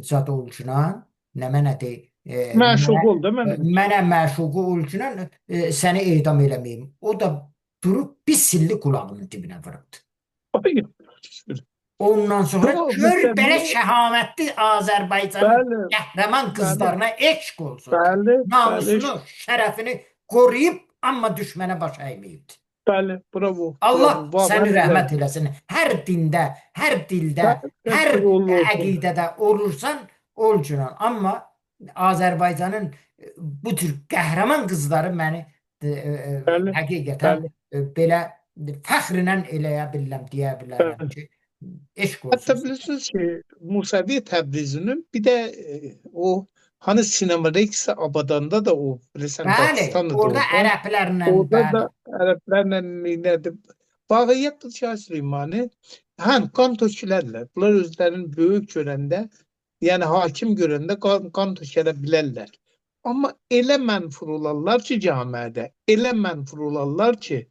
zad olcunan, nə mənə deyib, Məşuq ol da mənə. Mənə məşuqu olcunan, səni edam eləməyim. O da durub bir silli qulağının dibinə vurubdu. Ondan sonra gör belə şəhamətli Azərbaycanın qəhrəman qızlarına eşq olsun. Bəli, namusunu, şərəfini qoruyub, amma düşmənə baş əyməyibdi. Bəli, bravo. Allah səni rəhmət eləsin. Hər dində, hər dildə, hər əqidədə olursan, ol cunan. Amma Azərbaycanın bu tür qəhrəman qızları məni həqiqətən belə fəxrlə eləyə bilirəm, deyə bilərəm ki, eşq olsun. Hətta bilirsiniz ki, Musavi Təbrizinin bir də o hani Sinema Rex Abadanda da o bilirsən Pakistan'da da orada ərəblərlə orada da ərəblərlə nədir? Vaqiət Şah Süleymani həm qan tökülərlər. Bunlar özlərinin böyük görəndə, yəni hakim görəndə qan tökələ bilərlər. Amma elə mənfur olarlar ki, camiədə, elə mənfur olarlar ki,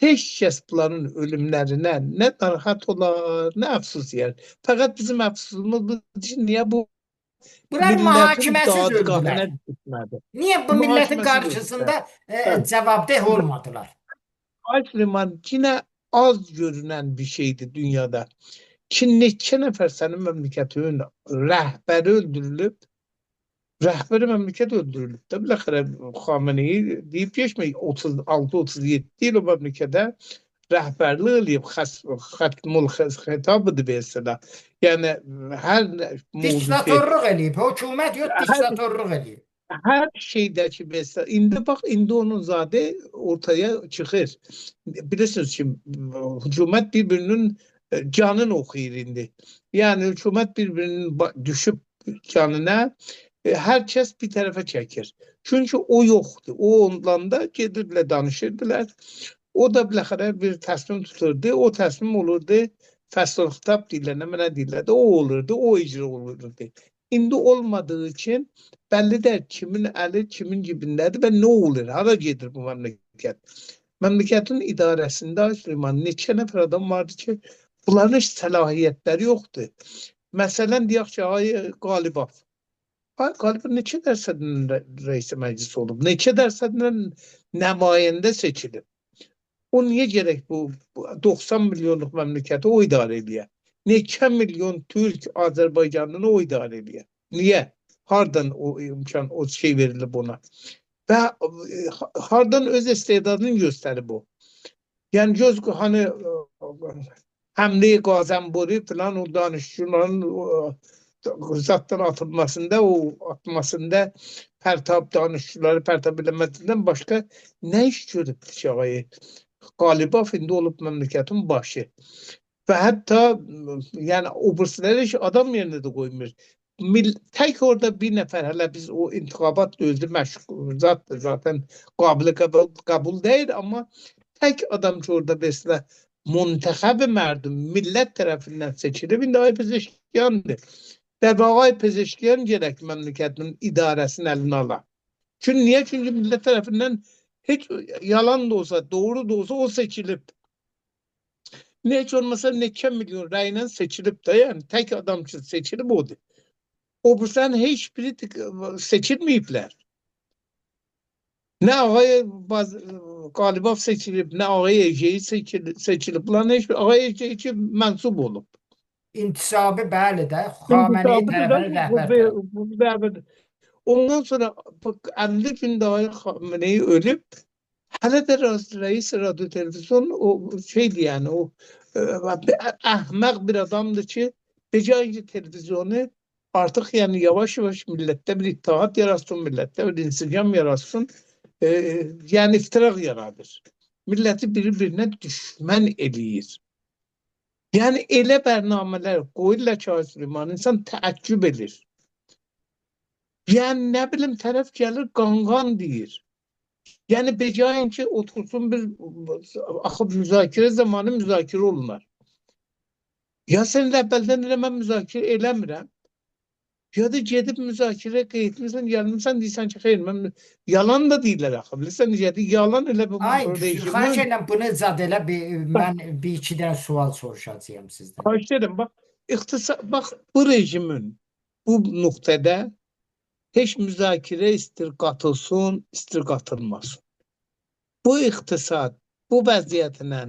heç kəs bunların ölümlərinə nə narahat olar, nə əfsus yeyər. Fəqət bizim əfsusumuz budur ki, niyə bu Bunlar mühakiməsiz öldülər. Niyə bu millətin qarşısında cavabdeh olmadılar? Ay Süleyman, yenə az görünən bir şeydir dünyada. Ki neçə nəfər sənin məmləkətinin rəhbəri öldürülüb, rəhbəri məmləkət öldürülüb də. Biləxərə Xameneyi deyib geçmək 36-37 il o məmləkətə rəhbərlik eləyib, xətmul xitabıdır mesela. Yəni hər diktatorluq eləyib, hökumət yox, diktatorluq eləyib. Hər şeydəki mesela, indi bax, indi onun zadı ortaya çıxır. Bilirsiniz ki, hökumət bir-birinin Canın oxuyur indi. Yəni hökumət bir-birinin düşüb canına, hər kəs bir tərəfə çəkir. Çünki o yoxdur. O ondan da gedirdilər, danışırdılar. O da biləxərə bir təslim tuturdu. O təslim olurdu. Fəsl xitab deyirlər, nə mənə deyirlər də, o olurdu, o icra olurdu. İndi olmadığı üçün bəllidir kimin əli kimin cibindədir və nə olur, hara gedir bu məmləkət. Məmləkətin idarəsində Süleyman neçə nəfər adam vardı ki, bunların heç səlahiyyətləri yoxdur. Məsələn, deyək ki, ay Qalibov. Ay Qalibov neçə dərsədən rəis məclis olub? Neçə dərsədən nümayəndə seçilib? O niyə gerək bu 90 milyonluq məmləkəti o idarə eləyə? Neçə milyon Türk Azərbaycanlını o idarə eləyə? Niyə? Hardan o imkan, o şey verilib ona? Və hardan öz istedadını göstərib o? Yəni göz hani həmlə Qazənburi falan o danışıqların zatdan atılmasında, o atmasında pərtab danışıqları pərtab eləməsindən başqa nə iş görübdü ki, ağayı? Qalibov indi olub məmləkətin başı. Və hətta yəni o birisləri heç adam yerinə də qoymur. Tək orada bir nəfər hələ biz o intixabat dözdü məşhur zatdır zaten qabili qəbul deyil, amma tək adam ki orada mesela müntəxəb mərdum millət tərəfindən seçilib indi ay Pezeşkiyandır. Və ay Pezeşkiyan gerək məmləkətin idarəsini əlinə ala. Çünki niyə? Çünki millət tərəfindən heç yalan da olsa, doğru da olsa o seçilib. Ne hiç olmasa neçə milyon rəylə seçilib də, yəni tək adam ki seçilib odur. O birisinin heç biri seçilməyiblər. Nə ağay Qalibov seçilib, nə ağay Eceyi seçilib. Bunların heç bir ağay Eceyi ki mənsub olub. İntisabi bəli də Xamenei tərəfinə rəhbər tərəf. Ondan sonra 50 gün daha Xamenei ölüb. Hələ də rəis radyo televizyon o şeydi yəni o əhməq bir adamdır ki, becərinci televizyonu artıq yəni yavaş yavaş millətdə bir ittihat yaratsın, millətdə bir insicam yaratsın, yəni iftiraq yaradır. Milləti bir-birinə düşmən eləyir. Yəni elə bərnamələr qoyurlar ki, ay Süleyman, insan təəccüb edir. Yəni nə bilim tərəf gəlir qanqan deyir. Yəni becayin ki otursun bir axı müzakirə zamanı müzakirə olunar. Ya sən əvvəldən elə mən müzakirə eləmirəm. Ya da gedib müzakirə etmirsən, gəlmirsən deyirsən ki, xeyr, mən yalan da deyirlər axı. Bilirsən necədir? Yalan elə bu Ay, xahiş edirəm bunu zad elə bir, mən bir iki dənə sual soruşacağam sizdən. Xahiş edirəm, bax, iqtisad, bax bu rejimin bu nöqtədə heç müzakirə istir qatılsın, istir qatılmasın. Bu iqtisad, bu vəziyyətlə,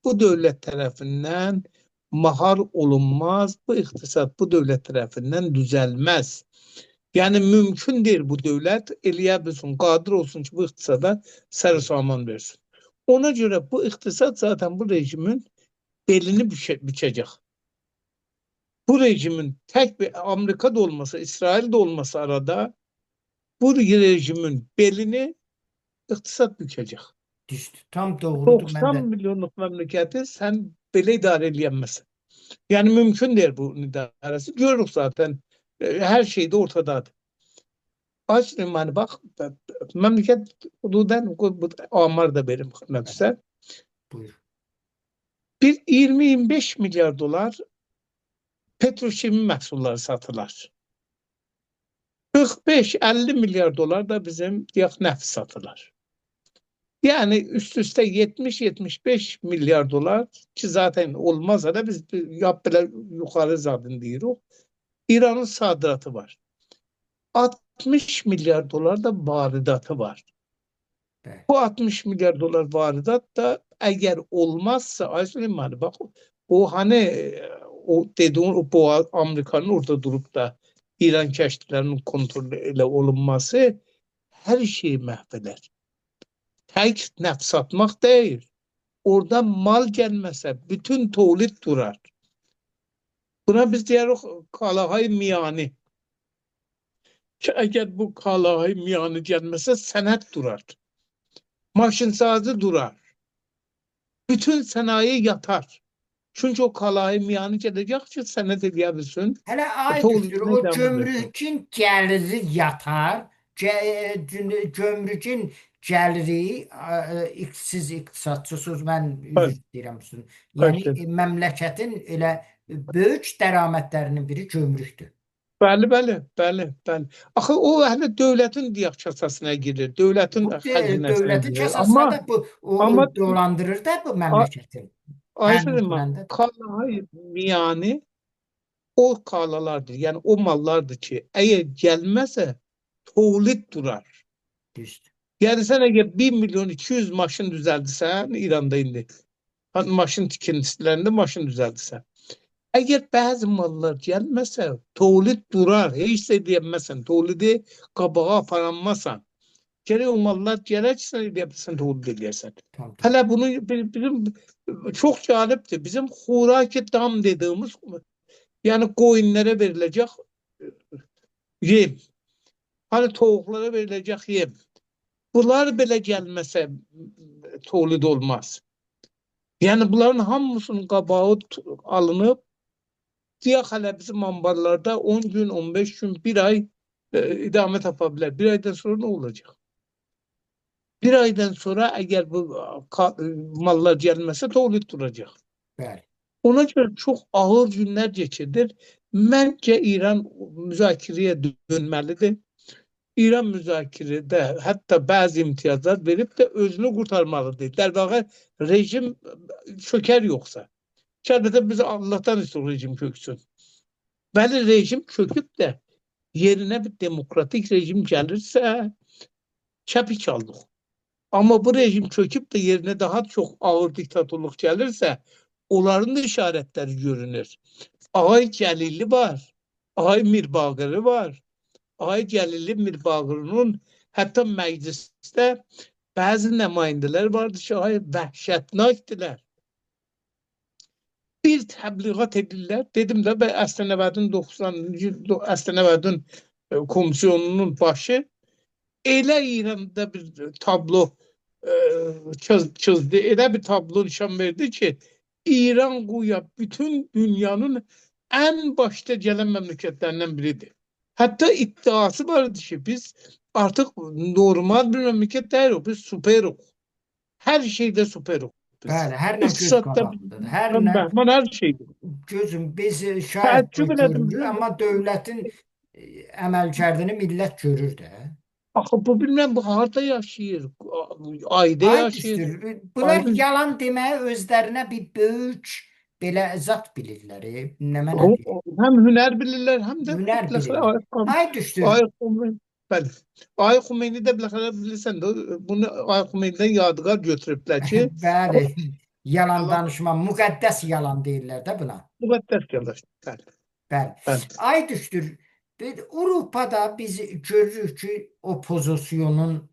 bu dövlət tərəfindən mahar olunmaz. Bu iqtisad bu dövlət tərəfindən düzəlməz. Yəni mümkün deyil bu dövlət eləyə bilsin, qadir olsun ki, bu iqtisada sər saman versin. Ona görə bu iqtisad zaten bu rejimin belini bükəcək. Bu rejimin tek bir Amerika'da olmasa, İsrail'de olmasa arada bu rejimin belini iqtisad bükəcək. Düzdür. Tam doğrudur. 90 milyonluq məmləkəti sən belə idarə eləyəməzsən. Yəni mümkün deyil bu idarəsi. Görürük zaten. Hər şey də ortadadır. Ay Süleyman, bax, məmləkət hududən bu amar da verim xidmətsə. Buyur. Bir 20-25 milyar dolar petroşimi məhsulları satılar. 45-50 milyar dolar da bizim deyək neft satılar. Yəni üst üste 70-75 milyar dolar ki zaten olmaz da biz yap belə yuxarı zaten deyirik. İranın sadiratı var. 60 milyar dolar da varidatı var. Bəli. Bu 60 milyar dolar varidat da əgər olmazsa ay Süleyman bax o hani o dediğin o bu Amerikanın orada durup da İran kəştilərinin kontrolü ilə olunması hər şeyi məhv edər. Tək neft satmaq deyil. Oradan mal gəlməsə bütün tolid durar. Buna biz deyirik kalahay miyani. Ki əgər bu kalahay miyani gəlməsə sənət durar. Maşinsazı durar. Bütün sənaye yatar. Çünki o kalayı miyanı gələcək ki, sənəd eləyə bilsin. Hələ ay düşdür, Tolidinə o davam etsin. gömrükün gəliri yatar. Gömrükün gəliri siz iqtisadçısınız, mən üzr Bəli, istəyirəm sizin. Yəni bəli. Məmləkətin elə böyük dərarmədlərinin biri gömrükdür. Bəli, bəli, bəli, bəli. Axı o hələ dövlətin deyək kasasına girir, dövlətin Bu xəzinəsinə dövlətin girir. kasasına Amma da bu o, amma dolandırır da bu məmləkəti. Ayşe Hanım, Təmin kalayı miyanı o kalalardır. Yəni o mallardır ki, əgər gəlməsə tolid durar. Düzdür. Yəni sən əgər 1 milyon 200 maşın düzəldirsən İranda indi, maşın tikintilərində maşın düzəldirsən. Əgər bəzi mallar gəlməsə, tolid durar, heç də eləyə bilməzsən, tolidi qabağa aparanmasan. Gərək o mallar gələr ki, sən eləyə bilsən, tolid eləyəsən. Tam. Hələ bunu bizim çox cəlibdir. Bizim xuraki dam dediyimiz, yəni qoyunlara veriləcək yem, hani toyuqlara veriləcək yem. Bunlar belə gəlməsə tolid olmaz. Yəni bunların hamısının qabağı alınıb, deyək hələ bizim ambarlarda 10 gün, 15 gün, bir ay idamə tapa bilər. Bir aydan sonra nə olacaq? Bir aydan sonra əgər bu mallar gəlməsə tolid duracaq. Bəli. Ona görə çox ağır günlər keçirilir. Məncə İran müzakirəyə dönməlidir. İran müzakirədə hətta bəzi imtiyazlar verib də özünü qurtarmalıdır. Dərvaqə rejim çökər yoxsa. Ki, əlbəttə biz Allahdan istiyoruz rejim çöksün. Bəli, rejim çöküb də yerinə bir demokratik rejim gəlirsə kəpik aldıq. Amma bu rejim çöküb də yerinə daha çox ağır diktatorluq gəlirsə, onların da işarətləri görünür. Ağay Cəlili var, Ağay Mirbağırı var. Ağay Cəlili Mirbağırının hətta məclisdə bəzi nümayəndələr vardı ki, ay vəhşətnakdırlar. Bir təbliğat edirlər. Dedim də ben Əsl 90 Əsl 90'ın komisyonunun başı elə İranda bir tablo çizdi. Elə bir tablo nişan verdi ki, İran güya bütün dünyanın en başta gələn məmləkətlərindən biridir. Hətta iddiası vardı ki, biz artıq normal bir məmləkət deyilik, biz superuq. Hər şeydə superuq biz. Bəli, hər nə göz qabağındadır. Hər nə Bəhman hər şeydə. Gözüm biz şayət Təəccüb elədim. görünür, amma dövlətin əməlkərdini millət görür də. Axı bu bilməm bu harda yaşayır? Ayda Ay yaşayır. düşdür. Bunlar Aydın. yalan deməyi özlərinə bir böyük belə zat bilirlər. Nə mənə deyir? Həm hünər bilirlər, həm də Hünər bilirlər. Ay düşdür. Ay Xümeyni, bəli. Ay Xümeyni də biləxərə bilirsən də bunu Ay Xümeynidən yadigar götürüblər ki, Bəli. Yalan danışma, müqəddəs yalan deyirlər də buna. Müqəddəs yalan. Bəli. Bəli. Bəli. Ay düşdür. Avropada biz görürük ki, opozisyonun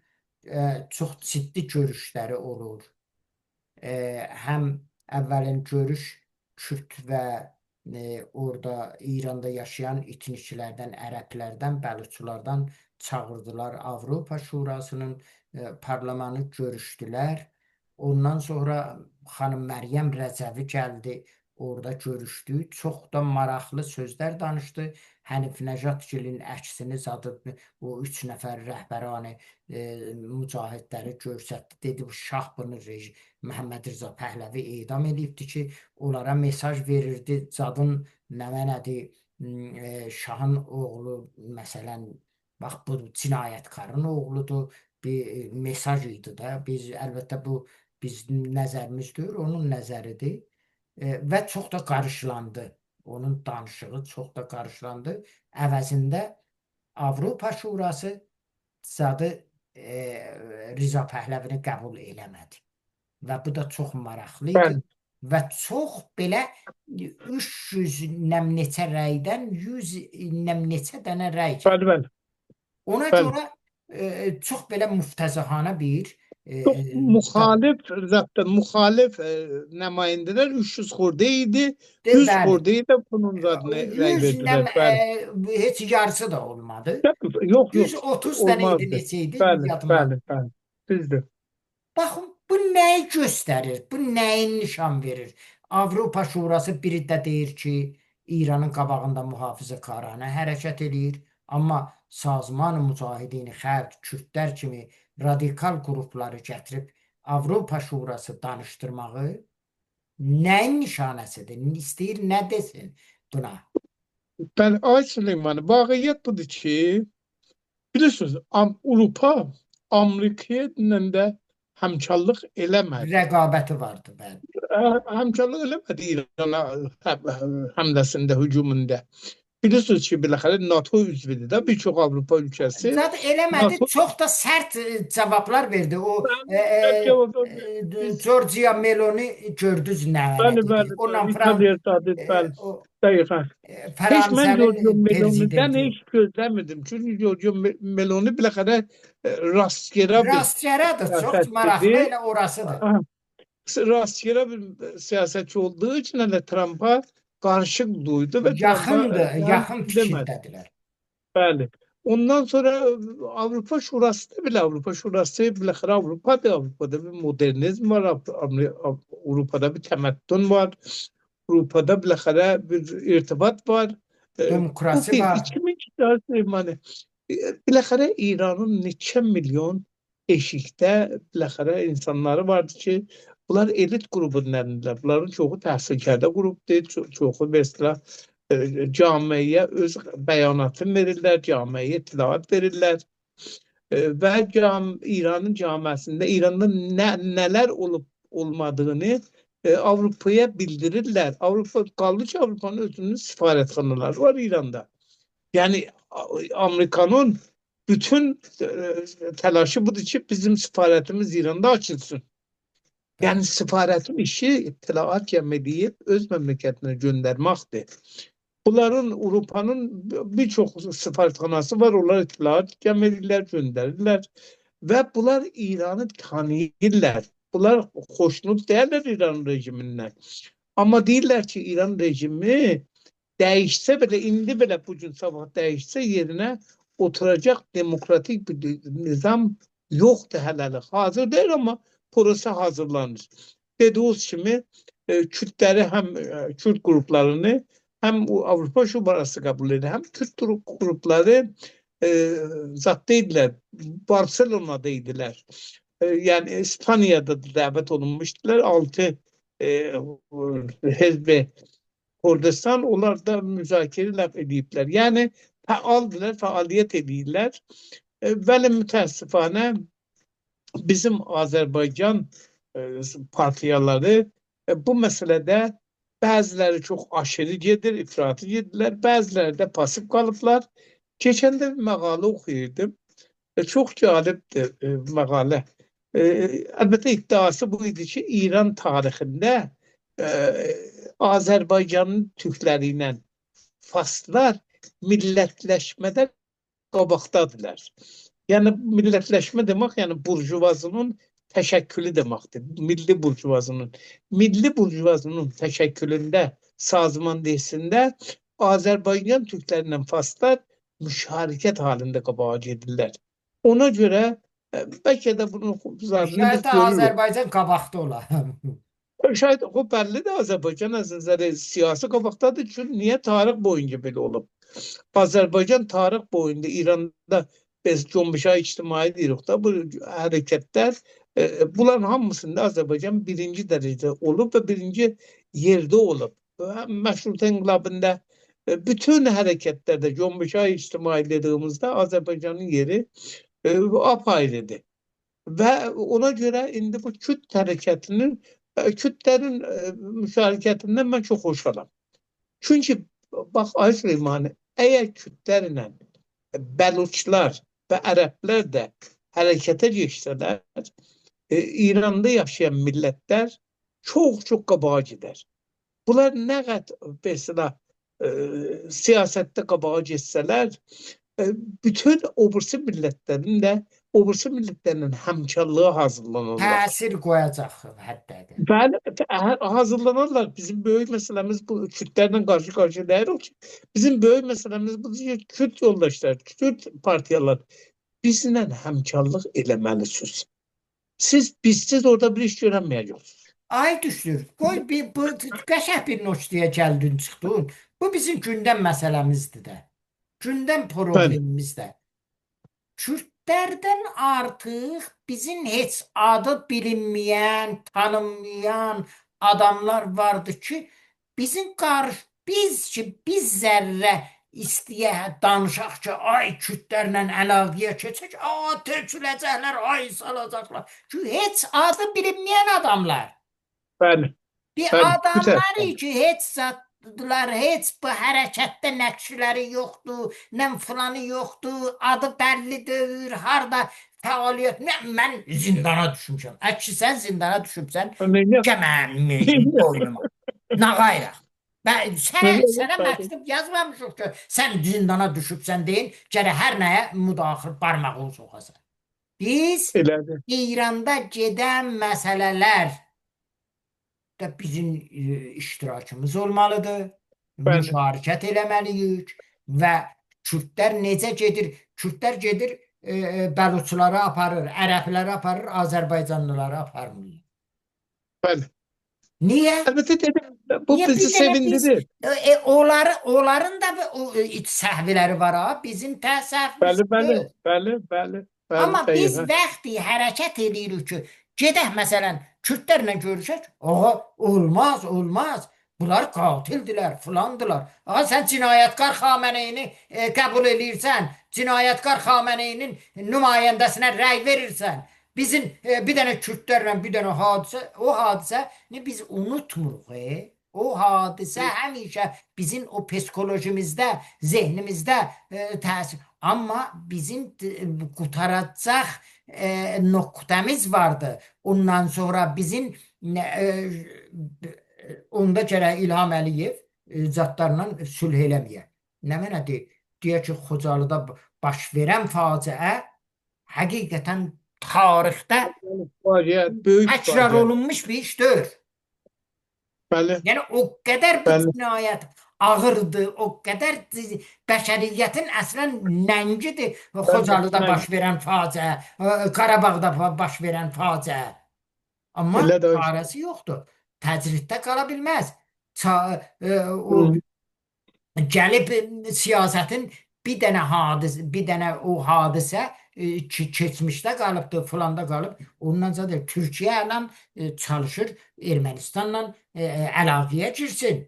çox ciddi görüşləri olur. Həm əvvəlin görüş Kürt və orada İranda yaşayan etniklərdən, ərəblərdən, bəluçulardan çağırdılar Avropa Şurasının parlamentı görüşdülər. Ondan sonra xanım Məryəm Rəcəvi gəldi, orada görüşdü. Çox da maraqlı sözlər danışdı. Hənif Nəcadgilin əksini zadı o üç nəfər rəhbəranı mücahidləri göstərdi. Dedi bu şah bunu Məhəmməd Rza Pəhləvi edam edibdi ki, onlara mesaj verirdi. Zadın nə mənədir, şahın oğlu məsələn, bax bu cinayətkarın oğludur. Bir mesaj idi da. Biz əlbəttə bu bizim nəzərimiz deyil, onun nəzəridir. Və çox da qarşılandı. Onun danışığı çox da qarşılandı. Əvəzində Avropa Şurası zadı Rza Pəhləvini qəbul eləmədi. Və bu da çox maraqlı idi. Bəli. Və çox belə 300 nəm neçə rəydən 100 nəm neçə dənə rəy gəldi. Bəli, bəli. Ona Bəli. görə çox belə müftəzahana bir Çox müxalif zəbdə müxalif nümayəndələr 300 xorda idi. 100 bəli. xorda idi bunun zadına rəy 100 verdilər. nəm, Bəli. heç yarısı da olmadı. Yox, yox. 130 dənə idi, olmazdı. neçə idi? Bəli, Yadıma. bəli, bəli. Düzdür. Baxın, bu nəyi göstərir? Bu nəyin nişan verir? Avropa Şurası biri də deyir ki, İranın qabağında mühafizəkarana hərəkət eləyir, amma Sazman-ı Mücahidin Xalq, Kürdlər kimi radikal qrupları gətirib Avropa Şurası danışdırmağı nəyin nişanəsidir? İstəyir nə desin buna? Bəli, ay Süleyman, vaqiət budur ki, bilirsiniz, Avropa Amerika ilə də həmkarlıq eləmədi. Rəqabəti vardı, bəli. Həmkarlıq eləmədi İrana həmləsində, hücumunda. Bilirsiniz ki, biləxərə NATO üzvüdür də bir çox Avropa ölkəsi. Zat eləmədi, NATO çox da sərt cavablar verdi. O biz Giorgia Meloni gördünüz nə bəli, dedi. bəli, Onunla bəli, İtalya zadı, bəli, o dəqiqən. Heç mən Giorgio Fransənin Meloni'dən prezidenti. heç gözləmirdim. Çünki Giorgio Meloni biləxərə rastgera bir Rastgeradır, çox maraqlı siyasətçidir. elə orasıdır. Aha. Rastgera bir siyasətçi olduğu için hele Trump'a karşı duydu ve Trump'a Yaxındır, yaxın demədi. fikirdədirlər. Bəli. Ondan sonra Avropa Şurası da bile Avropa Şurası biləxərə Avrupa'da Avrupa'da bir modernizm var. Avrupa'da bir təməddün var. Avrupa'da biləxərə bir irtibat var. Bu Demokrasi bir. var. 2002 Süleymanı. Biləxərə İranın neçə milyon eşikdə biləxərə insanları vardı ki, bunlar elit qrubundandılar. Bunların çoxu təhsilkərdə qrupdur, çoxu mesela camiyə öz bəyanatını verirlər, camiyə ittilaat verirlər. Və İranın camiəsində İranda nələr olub olmadığını Avrupa'ya bildirirlər. Avropa qaldı ki, Avropanın özünün sifarətxanaları var İranda. Yəni Amerikanın bütün təlaşı budur ki, bizim sifarətimiz İranda açılsın. Yəni sifarətin işi ittilaat cəm edib öz məmləkətinə göndərməkdir. Bunların Avropanın bir çox sifarətxanası var, onlar ittilaat cəm edirlər, göndərirlər və bunlar İranı tanıyırlar. Bunlar xoşnut deyirlər İran rejimindən. Amma deyirlər ki, İran rejimi dəyişsə belə, indi belə bu gün sabah dəyişsə yerinə oturacaq demokratik bir nizam yoxdur hələlik. Hazır deyil amma proses hazırlanır. Dediğiniz kimi Kürtləri həm Kürt qruplarını həm Avropa Şurası qəbul edir, həm Kürt qrupları zat deyildilər, Barcelona'da idilər. Yəni İspaniyada da dəvət olunmuşdular. 6 e, Hizbi Kurdistan onlar da müzakirələr ediblər. Yəni fəaldılar, fəaliyyət edirlər. Bəli, mütəəssifanə bizim Azərbaycan partiyaları bu məsələdə bəziləri çox aşırı gedir, ifratı gedirlər, bəziləri də pasif qalıblar. Keçən də bir məqalə oxuyurdum. Çox cəlibdir məqalə. Əlbəttə iddiası bu idi ki, İran tarixində Azərbaycanın türkləri ilə Faslar millətləşmədə qabaqdadırlar. Yəni millətləşmə demək, yəni burjuvazının təşəkkülü deməkdir. Milli burjuvazının. Milli burjuvazının təşəkkülündə, sazmandehисində Azərbaycan türkləri ilə Faslar müşarikət halında qabağa gedirlər. Ona görə bəlkə də bunun zadını biz Şayət görürük. Azərbaycan qabaqda ola. Şayət o bəllidir Azərbaycan az nəzəri siyasi qabaqdadır. Çünki niyə tarix boyunca belə olub? Azərbaycan tarix boyunca İranda biz Cümbüşay ictimai deyirik da bu hərəkətlər bunların hamısında Azərbaycan birinci dərəcədə olub və birinci yerdə olub. Həm Məşrutə İnqilabında bütün hərəkətlərdə Cümbüşay ictimai dediyimizdə Azərbaycanın yeri apayrıdır. Və ona görə indi bu Kürt hərəkətinin Kürtlərin müşarikətindən mən çox xoşhalam. Çünki bax ay Süleymani, əgər Kürtlərlə Bəluçlar və Ərəblər də hərəkətə keçsələr, İranda yaşayan millətlər çox-çox qabağa gedər. Bunlar nə qədər mesela siyasətdə qabağa getsələr, bütün o birisi millətlərin də o birisi millətlərlə həmkarlığa hazırlanırlar. Təsir qoyacaq hətta. Bəli, hazırlanırlar. Bizim böyük məsələmiz bu Kürtlərlə qarşı-qarşıya deyirik ki, bizim böyük məsələmiz budur ki, Kürt yoldaşlar, Kürt partiyalar bizimlə həmkarlıq eləməlisiniz. Siz bizsiz orada bir iş görənməyəcəksiniz. Ay düşdür. Qoy bir bu qəşəng bir noçluya gəldin, çıxdın. Bu bizim gündəm məsələmizdir də. Gündəm problemimiz də. Kürtlərdən artıq bizim heç adı bilinməyən, tanınmayan adamlar vardı ki, bizim qarış biz ki, biz zərrə istəyə danışaq ki, ay Kürtlərlə əlaqəyə keçək, a töküləcəklər, ay salacaqlar. Çünki heç adı bilinməyən adamlar. Bəli. Bir Bəli, bu adamlar tərəfdən. ki, heç zatdılar, heç bu hərəkətdə nəqşləri yoxdur, nə filanı yoxdur, adı bəlli deyil, harda fəaliyyət. Nə, mən zindana düşmüşəm. Əki sən zindana düşübsən, Nə gəl mənim boynuma. Nağayraq. Mən sənə məktub yazmamışıq ki, sən zindana düşübsən deyin, gərək hər nəyə müdaxil barmağını soxasan. Biz Elədir. İranda gedən məsələlər də bizim iştirakımız olmalıdır. Bəli. Müşarikət eləməliyik və Kürtlər necə gedir? Kürtlər gedir, Bəluçları aparır, Ərəbləri aparır, Azərbaycanlıları aparmır. Bəli. Niyə? Əlbəttə dedim, bu Niyə bizi bir dənə biz sevindirir. onların da o, iç səhvləri var ha, bizim tə səhvimiz Bəli, bəli, yox. bəli, bəli, bəli, Amma biz dəqiqən. vaxtı hərəkət eləyirik ki, gedək məsələn Kürtlərlə görüşək, ağa olmaz, olmaz. Bunlar qatildilər, filandılar. Ağa sən cinayətkar Xameneyini qəbul eləyirsən, cinayətkar Xameneyinin nümayəndəsinə rəy verirsən. Bizim bir dənə Kürtlərlə bir dənə hadisə, o hadisəni biz unutmuruq. O hadisə həmişə bizim o psikolojimizdə, zehnimizdə təsir. Amma bizim qurtaracaq nöqtəmiz vardı. Ondan sonra bizim onda gərək İlham Əliyev zətlərlə sülh eləməyə. Nə mənədir? Deyək ki, Xocalıda baş verən faciə həqiqətən tarixdə Faciə, böyük təkrar faciə. olunmuş bir iş deyil. Bəli. Yəni o qədər bu Bəli. cinayət ağırdır, o qədər bəşəriyyətin əslən nəngidir Xocalıda baş verən faciə, Qarabağda baş verən faciə. Amma Elə də çarəsi yoxdur. Təcriddə qala bilməz. O gəlib siyasətin bir dənə hadisə, bir dənə o hadisə keçmişdə qalıbdır, filanda qalıb. Ondan sonra Türkiyə ilə çalışır, Ermənistanla əlaqəyə girsin.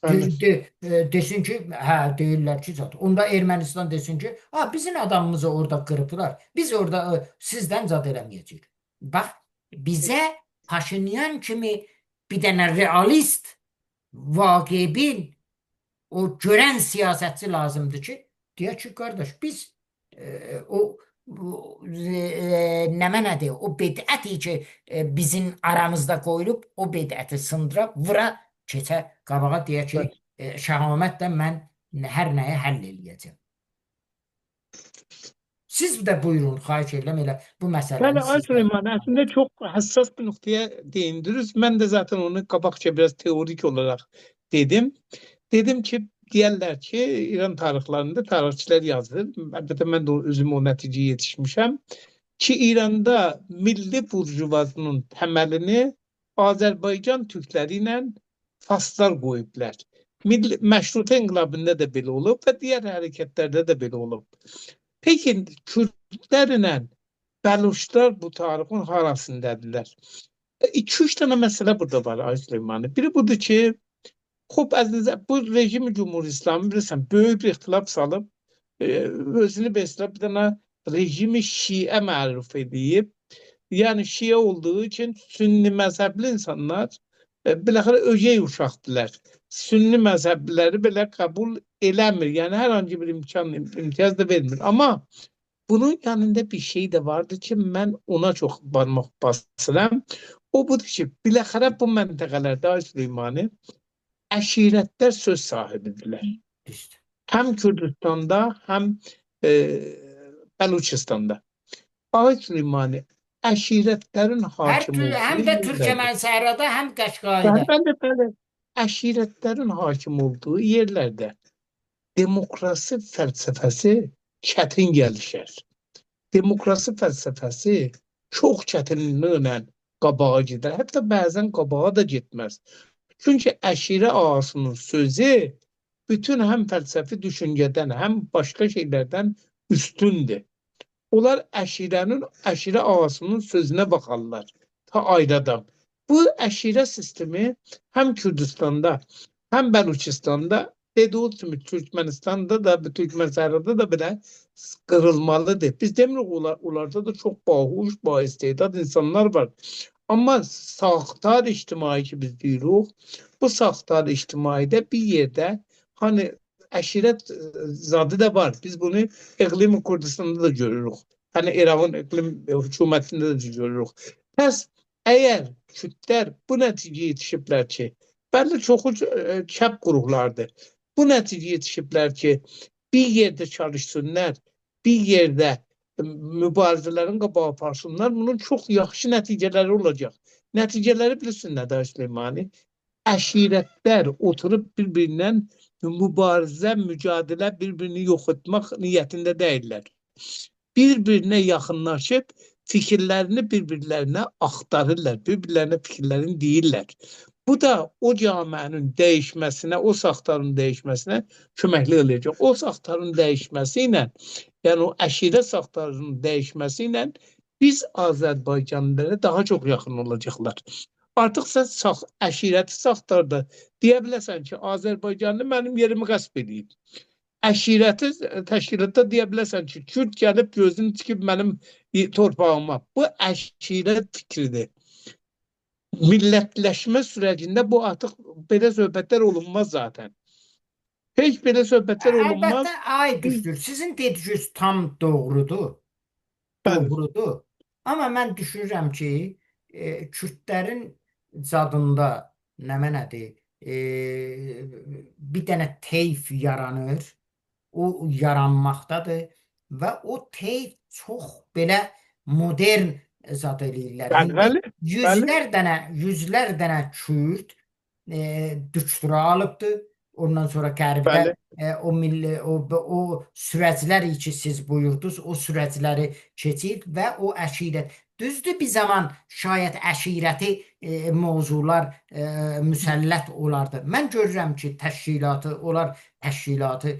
Desin ki, hə, deyirlər ki, zat. Onda Ermənistan desin ki, ha, bizim adamımızı orada qırıblar. Biz orada sizdən zat eləməyəcəyik. Bax, bizə Paşinyan kimi bir dənə realist, vaqebin, o görən siyasətçi lazımdır ki, deyək ki, qardaş, biz o nə mənədir, o bidəti ki, bizim aramızda qoyulub, o bidəti sındıra, vura, keçə qabağa deyək ki, şəhamətlə mən hər nəyi həll eləyəcəm. Siz də buyurun, xahiş edirəm elə bu məsələni Bəli, Ay sizdən. Süleyman, əslində çox həssas bir nöqtəyə değindiniz. Mən də zaten onu qabaqca biraz teorik olaraq dedim. Dedim ki, deyərlər ki, İran tarixlərində tarixçilər yazır. Əlbəttə mən də özüm o nəticəyə yetişmişəm ki, İranda milli burjuvazının təməlini Azərbaycan türkləri ilə Faslar qoyublar. Milli, Məşrutə inqilabında da belə olub və digər hərəkətlərdə də belə olub. Peki Kürtlərlə Bəluçlar bu tarixin harasındadırlar? 2-3 dənə məsələ burada var Ay Süleymani. Biri budur ki, xub əzizə, bu rejim Cumhur İslamı bilirsən, böyük bir ixtilaf salıb, özünü beslə bir dənə rejimi Şiə məruf edib. Yəni Şiə olduğu üçün Sünni məzhəbli insanlar biləxərə ögey uşaqdılar. Sünni məzhəbliləri belə qəbul eləmir. Yəni hər hansı bir imkan, imtiyaz da vermir. Amma bunun yanında bir şey də vardı ki, mən ona çox barmaq basıram. O budur ki, biləxərə bu məntəqələrdə Ay Süleymani əşirətlər söz sahibidirlər. Düzdür. Həm Kürdistanda, həm Bəluçistanda. Ay Süleymani əşirətlərin hakim olduğu Həm də Türkmen Səhrada, həm Qəşqayda. Bəli, bəli. Əşirətlərin hakim olduğu yerlərdə demokrasi fəlsəfəsi çətin gəlişər. Demokrasi fəlsəfəsi çox çətinliklə qabağa gedər. Hətta bəzən qabağa da getməz. Çünki əşirə ağasının sözü bütün həm fəlsəfi düşüncədən, həm başqa şeylərdən üstündür. Onlar əşirə ağasının sözünə baxarlar. Ta aydadan. Bu əşirə sistemi həm Kürdistanda, həm Bəluçistanda, dediği kimi Türkmenistan'da da, Türkmen Səhrada da belə qırılmalıdır. Biz demirik onlarda da çox bahuş, baistedad insanlar var. Amma saxtar ictimai ki biz deyirik, bu saxtar ictimaidə bir yerdə hani əşirət zadı da var. Biz bunu iqlim Kürdistan'da da görürük. Hani İraqın iqlim hökumətində də görürük. Pəs əgər Kürdlər bu nəticəyə yetişiblər ki, bəli çoxu çəp qruplardır. Bu nəticəyə yetişiblər ki, bir yerdə çalışsınlar, bir yerdə mübarizələrin qabağa aparsınlar, bunun çox yaxşı nəticələri olacaq. Nəticələri bilirsin nədir Süleymani? Əşirətlər oturub bir-birindən mübarizə, mücadilə, bir-birini yox etmək niyyətində deyillər. Bir-birinə yaxınlaşıb fikirlərini bir-birlərinə axtarırlar, bir-birlərinə fikirlərini deyirlər. Bu da o camiənin dəyişməsinə, o saxtarın dəyişməsinə köməklik eləyəcək. O saxtarın dəyişməsi ilə, yəni o əşirə saxtarının dəyişməsi ilə biz Azərbaycanlılara daha çox yaxın olacaqlar. Artıq sən əşirəti saxtarda deyə bilərsən ki, Azərbaycanlı mənim yerimi qəsb eləyib. Əşirəti təşkilatda deyə bilərsən ki, Kürd gəlib gözünü tikib mənim torpağıma. Bu əşirət fikridir. Millətləşmə sürecində bu artıq belə söhbətlər olunmaz zaten. Heç belə söhbətlər olunmaz. Əlbəttə, ay düzdür. Sizin dediyiniz tam doğrudur. Bəli. Doğrudur. Amma mən düşünürəm ki, Kürdlərin zadında nə mənədir? Bir dənə teyf yaranır. O yaranmaqdadır və o teyf çox belə modern zad eləyirlər. Bəli, İndi bəli, bəli. yüzlər dənə Kürd doktora alıbdır. Ondan sonra qərbdə Bəli. O milli o sürəclər ki siz buyurdunuz, o sürəcləri keçib və o əşirət. Düzdür, bir zaman şayət əşirəti mövzular müsəllət olardı. Mən görürəm ki, təşkilatı, onlar təşkilatı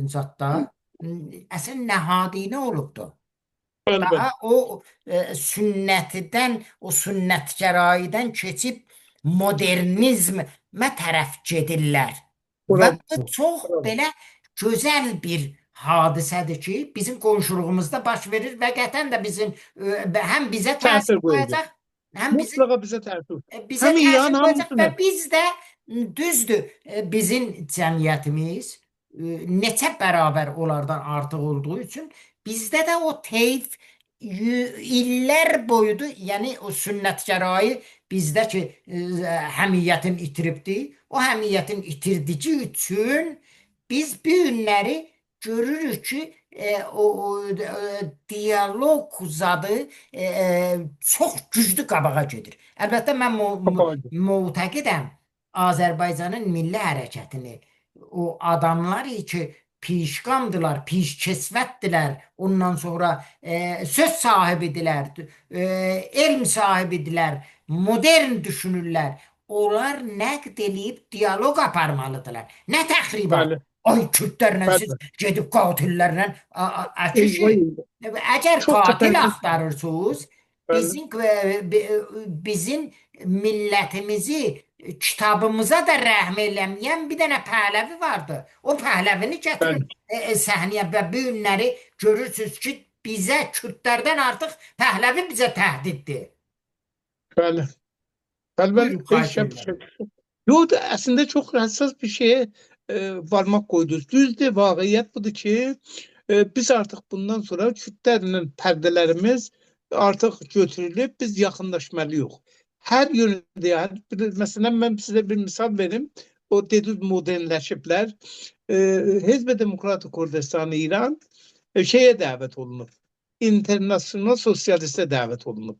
zadda əslində nəhadinə olubdu. Bəli, bəli. Daha o sünnətidən, o sünnətgərayiden keçib modernizmə tərəf gedirlər. Və bu Bravo. çox Bravo. belə gözəl bir hadisədir ki, bizim qonşuluğumuzda baş verir və qətən də bizim həm bizə təsir Təsir qoyacaq. qoyacaq, həm bizim Mutlaka bizə təsir. bizə Həm İran, təsir qoyacaq və hamısını. biz də düzdür, bizim cəmiyyətimiz neçə bərabər onlardan artıq olduğu üçün bizdə də o teyf illər boyudur, yəni o sünnətgərayı bizdə ki həmiyyətin itiribdi. O həmiyyətin itirdiyi üçün biz bu günləri görürük ki, o diyaloq zadı çox güclü qabağa gedir. Əlbəttə mən Qabağa gedir. mütəqidəm Azərbaycanın milli hərəkətini o adamlar ki pişqamdılar, pişkesvətdilər, ondan sonra söz sahibidirlər, elm sahibidirlər, modern düşünürlər. Onlar nəqd eləyib diyaloq aparmalıdırlar. Nə təxribat? Bəli. Ay Kürdlərlə siz Bəli. gedib qatillərlə kişi, Eyvah, eyvah. əgər Çox qatil təfərrüat. axtarırsınız, Bəli. bizim millətimizi kitabımıza da rəhm eləməyən bir dənə Pəhləvi vardı. O Pəhləvini gətirin Bəli. səhnəyə və bu günləri görürsünüz ki, bizə Kürdlərdən artıq Pəhləvi bizə təhdiddir. Bəli. Bəli, bəli. Buyurun, Heç xahiş şək, edirəm. şək. Yox, əslində çox həssas bir şeyə varmaq qoydunuz. Düzdür, vaqiət budur ki, biz artıq bundan sonra Kürdlərlə pərdələrimiz artıq götürülüb, biz yaxınlaşmalıyıq. Hər yönündə, yəni, məsələn, mən sizə bir misal verim. O dediniz modernləşiblər. Hizb-i Demokratik Kürdistan İran şeyə dəvət olunub. İnternasyonal Sosyalistə dəvət olunub.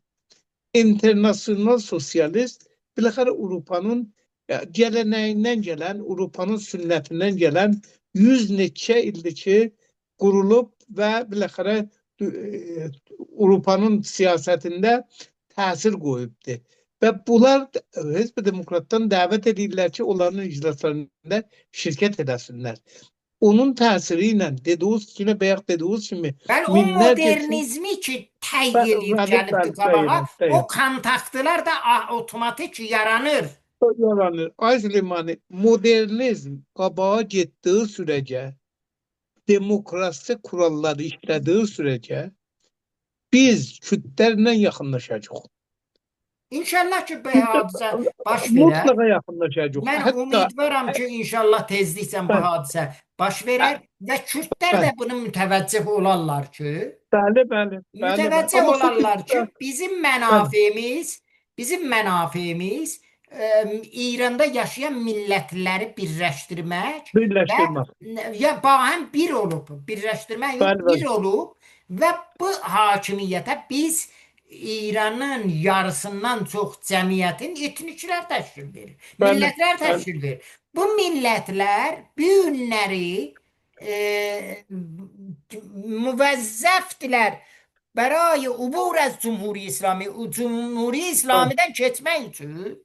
İnternasyonal Sosyalist biləxərə Avropanın gələnəyindən gələn, Avropanın sünnətindən gələn 100 neçə ildir ki qurulub və biləxərə Avropanın siyasətində təsir qoyubdur. Və bunlar Hizb-i Demokratdan dəvət edirlər ki, onların iclaslarında şirkət edəsinlər. Onun təsiri ilə dediyiniz kimi, bayaq dediyiniz kimi Bəli, o minlərcə modernizmi ki təy eləyib gəlibdi qabağa, o kontaktlar da avtomatik yaranır. Yaranır. Ay Süleymani, modernizm qabağa getdiyi sürəcə, demokrasi kuralları işlədiyi sürəcə biz Kürdlərlə yaxınlaşacağıq. İnşallah ki bu hadisə baş verər. Mutlaka yaxınlaşacağıq. Mən Hətta ümidvaram ki, inşallah tezliklə bu hadisə baş verər və Kürdlər də bunu mütəvəccüh olarlar ki, bəli, bəli, bəli, bəli. mütəvəccüh Amma olarlar ki, bizim mənafeyimiz, bizim mənafeyimiz İranda yaşayan millətləri birləşdirmək və birləşdirmək. ya bahəm bir olub, birləşdirmək yox, Bəli, bəli. bir olub və bu hakimiyyətə biz İranın yarısından çox cəmiyyətin etniklər təşkil verir. Bəli, Millətlər bəli. təşkil verir. Bu millətlər bu günləri müvəzzəfdilər برای عبور از Cumhuri İslami, Cumhuri İslamidən keçmək üçün,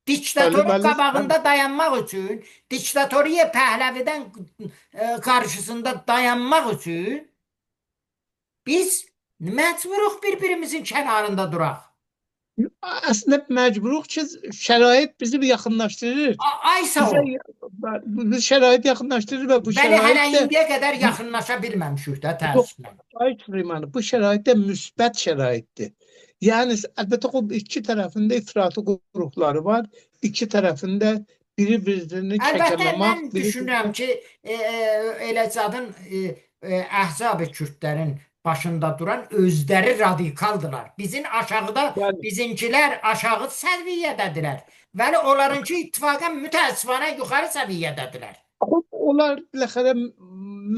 diktatorun Bəli, bəli. qabağında dayanmaq üçün, diktatoriya Pəhləvidən qarşısında dayanmaq üçün biz məcburuq bir-birimizin kənarında duraq. Əslində məcburuq ki, şərait bizi bir yaxınlaşdırır. Ay sağ ol. Bizə biz şərait yaxınlaşdırır və bu Bəli, hələ şərait də indiyə qədər yaxınlaşa bilməmişik də təəssüflə. Ay Süleymanı, bu şərait də müsbət şəraitdir. Yəni əlbəttə o iki tərəfində ifratı qrupları var. İki tərəfində biri birini Əlbəttə çəkələmək, mən biri düşünürəm ki, elə zadın əhzab-ı Kürdlərin başında duran özləri radikaldılar. Bizim aşağıda Bəli. bizimkilər aşağı səviyyədədirlər. Bəli, onlarınki ittifaqən mütəəssifanə yuxarı səviyyədədirlər. Xop, onlar biləxərə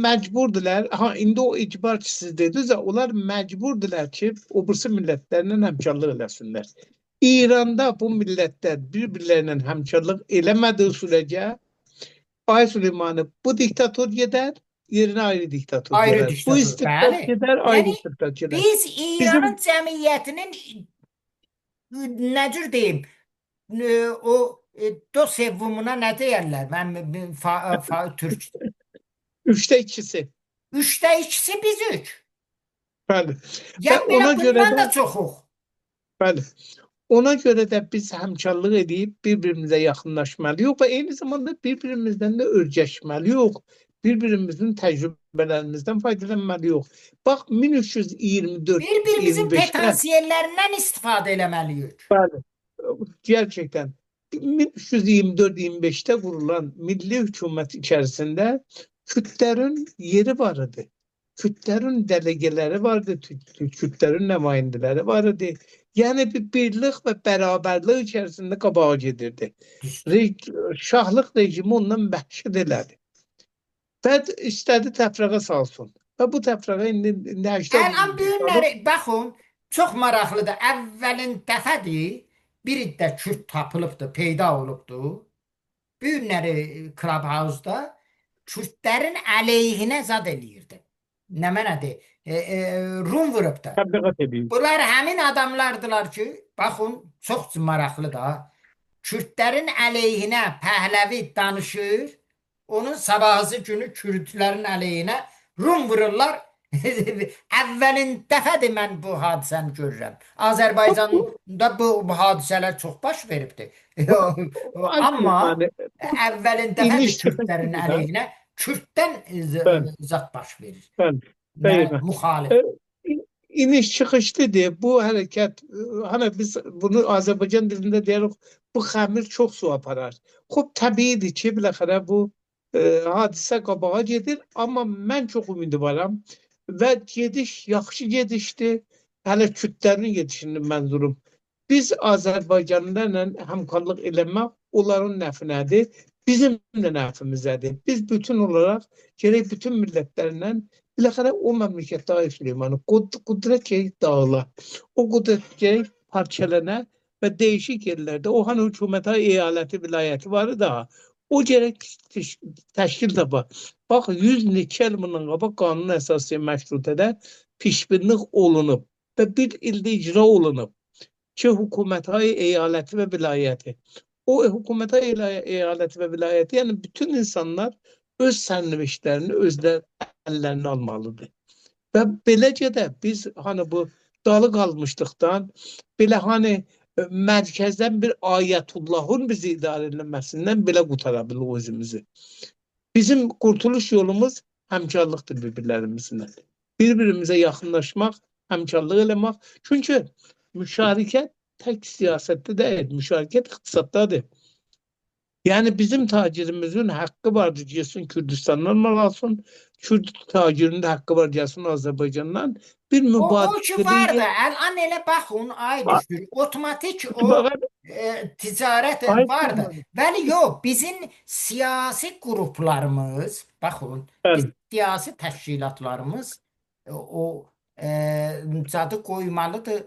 məcburdular. Ha, indi o icbar ki siz dediniz, onlar məcburdular ki, o birisi millətlərlə həmkarlıq eləsinlər. İranda bu millətlər bir-birlərinə həmkarlıq eləmədiyi sürəcə Ay Süleymanı bu diktator gedər, yerinə ayrı diktator Ayrı gələr. Bu diktator, istibdad bəli. gedər, ayrı Yəni istibdad gələr. biz İranın cəmiyyətinin nə cür deyim, o do sevvumuna nə deyərlər? Mən fa, türk 3'te 2'si. 3də 2-si bizik. Bəli. Yəni Və belə ona görə bundan də da çoxuq. Bəli. Ona görə də biz həmkarlıq edib bir-birimizə yaxınlaşmalıyıq və eyni zamanda bir-birimizdən də öyrəşməliyik. Bir-birimizin təcrübələrimizdən faydalanmalıyıq. Bax 1324 Bir-birimizin 25-də potansiyellərindən istifadə eləməliyik. Bəli. Gerçekten 1324-25'te kurulan milli hükümet içerisinde Kürtlerin yeri vardı. Kürtlerin delegeleri vardı, Kürtlerin nemayendeleri vardı. Yani bir birlik ve beraberlik içerisinde qabağa gedirdi. Şahlıq rejimi ondan vəhşət elədi. Və istədi təfrəqə salsın. Və bu təfrəqə indi nəşdə Ələn bu günləri baxın, çox maraqlıdır. Əvvəlin dəfədir, bir də Kürd tapılıbdı, peyda olubdu. Bu günləri Clubhouse-da Kürdlərin əleyhinə zad eləyirdi. Nə mənədir? Rum vurub da. Təbliğat edir. Bunlar həmin adamlardılar ki, baxın, çox maraqlıdır ha. Kürdlərin əleyhinə Pəhləvi danışır. Onun sabahısı günü Kürdlərin əleyhinə Rum vururlar. Əvvəlin dəfədir mən bu hadisəni görürəm. Azərbaycanda bu hadisələr çox baş veribdi. Amma əvvəlin dəfədir Kürdlərin əleyhinə Kürddən zat baş verir. Bəli. Nə müxalif. İniş çıxışlıdır. Bu hərəkət, hani biz bunu Azərbaycan dilində deyirik, bu xəmir çox su aparar. Xop təbiidir ki, biləxərə bu hadisə qabağa gedir, amma mən çox ümidvaram və gediş yaxşı gedişdir. Hələ Kürdlərin gedişini mənzurum. Biz Azərbaycanlılarla həmkarlıq eləmək onların nəfinədir, bizim də nəfimizədir. Biz bütün olaraq gərək bütün millətlərlə biləxərə o məmləkətdə ay Süleymanı qüdrət gərək dağıla. O qüdrət gərək parçalana və değişik yerlərdə o hani hökumətə eyaləti, vilayəti var da o gərək təşkil tapa. Bax 100 neçə il bundan qabaq qanun əsası məşrutədə pişbinlik olunub və bir ildə icra olunub. چه حکومت‌های ایالتی ve vilayeti. O hükümet eyaleti ve vilayeti, yani bütün insanlar öz sərnişinlərini özlər əllərinə almalıdır. Və beləcə də biz hani bu dalı qalmışlıqdan, belə hani mərkəzdən bir ayetullahın bizi idarə edilməsindən belə qutara bilir özümüzü. Bizim qurtuluş yolumuz həmkarlıqdır bir-birlərimizlə. Bir-birimizə yaxınlaşmaq, həmkarlıq eləmək. Çünki müşarikət tək siyasətdə deyil, müşarikət iqtisaddadır. Yani bizim tacirimizin hakkı vardır gelsin Kürdistan'dan mal alsın. Kürt tacirinin de hakkı var gelsin Azerbaycan'dan. Bir O ki mübadele vardı. Əlan elə baxın, ay düşür. Otomatik o ticarət Ay, vardı. Bəli, yox, bizim siyasi qruplarımız, baxın, biz Bəli. siyasi təşkilatlarımız o cadı qoymalıdır,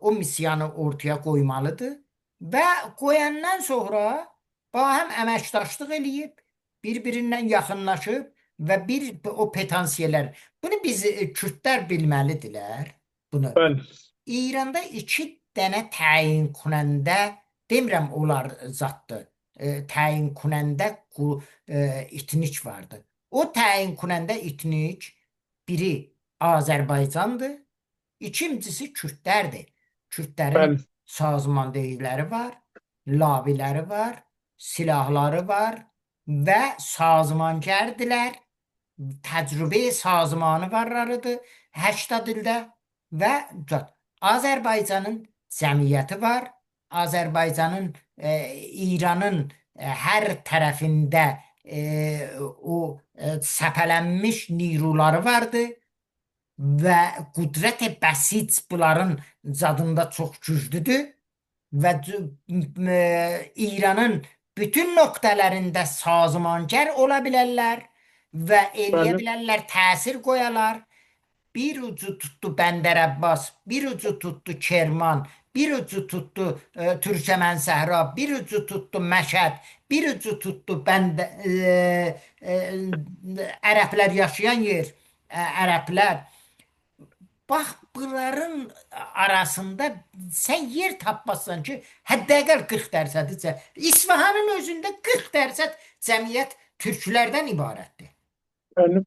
o missiyanı ortaya qoymalıdır və qoyandan sonra bahəm əməkdaşlıq eləyib, bir-birindən yaxınlaşıb və bir o potansiyellər. Bunu biz Kürdlər bilməlidirlər. Bunu. Bəli. İranda iki dənə təyin kunəndə, demirəm onlar zatdır. Təyin kunəndə etnik vardı. O təyin kunəndə etnik biri Azərbaycandır, ikincisi Kürdlərdir. Kürdlərin Bəli. sazmandehiləri var, labiləri var, silahları var və sazmangərdilər. Təcrübə sazmanı varlarıdır 80 ildə və Azərbaycanın cəmiyyəti var. Azərbaycanın İranın hər tərəfində o səpələnmiş niruları vardı və qüdrət bəsic bunların zadında çox güclüdür və İranın bütün nöqtələrində sazmangər ola bilərlər və eləyə Bəli. bilərlər, təsir qoyalar. Bir ucu tutdu Bəndər Abbas, bir ucu tutdu Kerman, bir ucu tutdu Türkəmən Səhra, bir ucu tutdu Məşəd, bir ucu tutdu Bəndə, ərəblər yaşayan yer, ərəblər. Bax, bunların arasında sən yer tapmazsan ki, həddəqəl 40%-cə. İsfahanın özündə 40% cəmiyyət türklərdən ibarətdir. Bəli.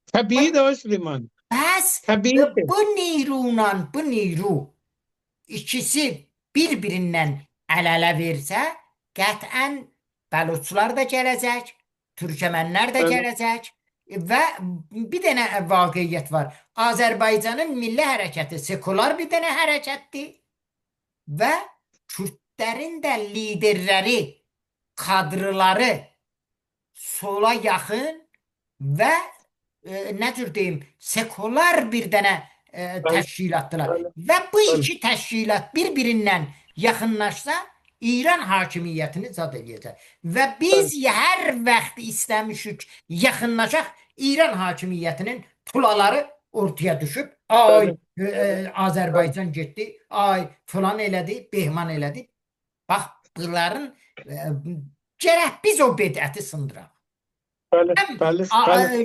Təbii də Süleyman. Bəs Təbiidir. bu niruyla bu niru ikisi bir-birindən əl-ələ versə, qətlən Bəluçlar da gələcək, Türkəmənlər də Bəli. gələcək və bir dənə vaqiət var. Azərbaycanın milli hərəkəti sekular bir dənə hərəkətdir və Kürdlərin də liderləri, kadrları sola yaxın və nə cür deyim, sekular bir dənə təşkilatdılar. Və bu iki təşkilat bir-birindən yaxınlaşsa, İran hakimiyyətini zad eləyəcək. Və biz hər vaxt istəmişik yaxınlaşaq, İran hakimiyyətinin tulaları ortaya düşüb, ay Azərbaycan getdi, ay filan elədi, behman elədi. Bax, bunların gərək biz o bidəti sındıraq. Bəli, Həm bəli, bəli.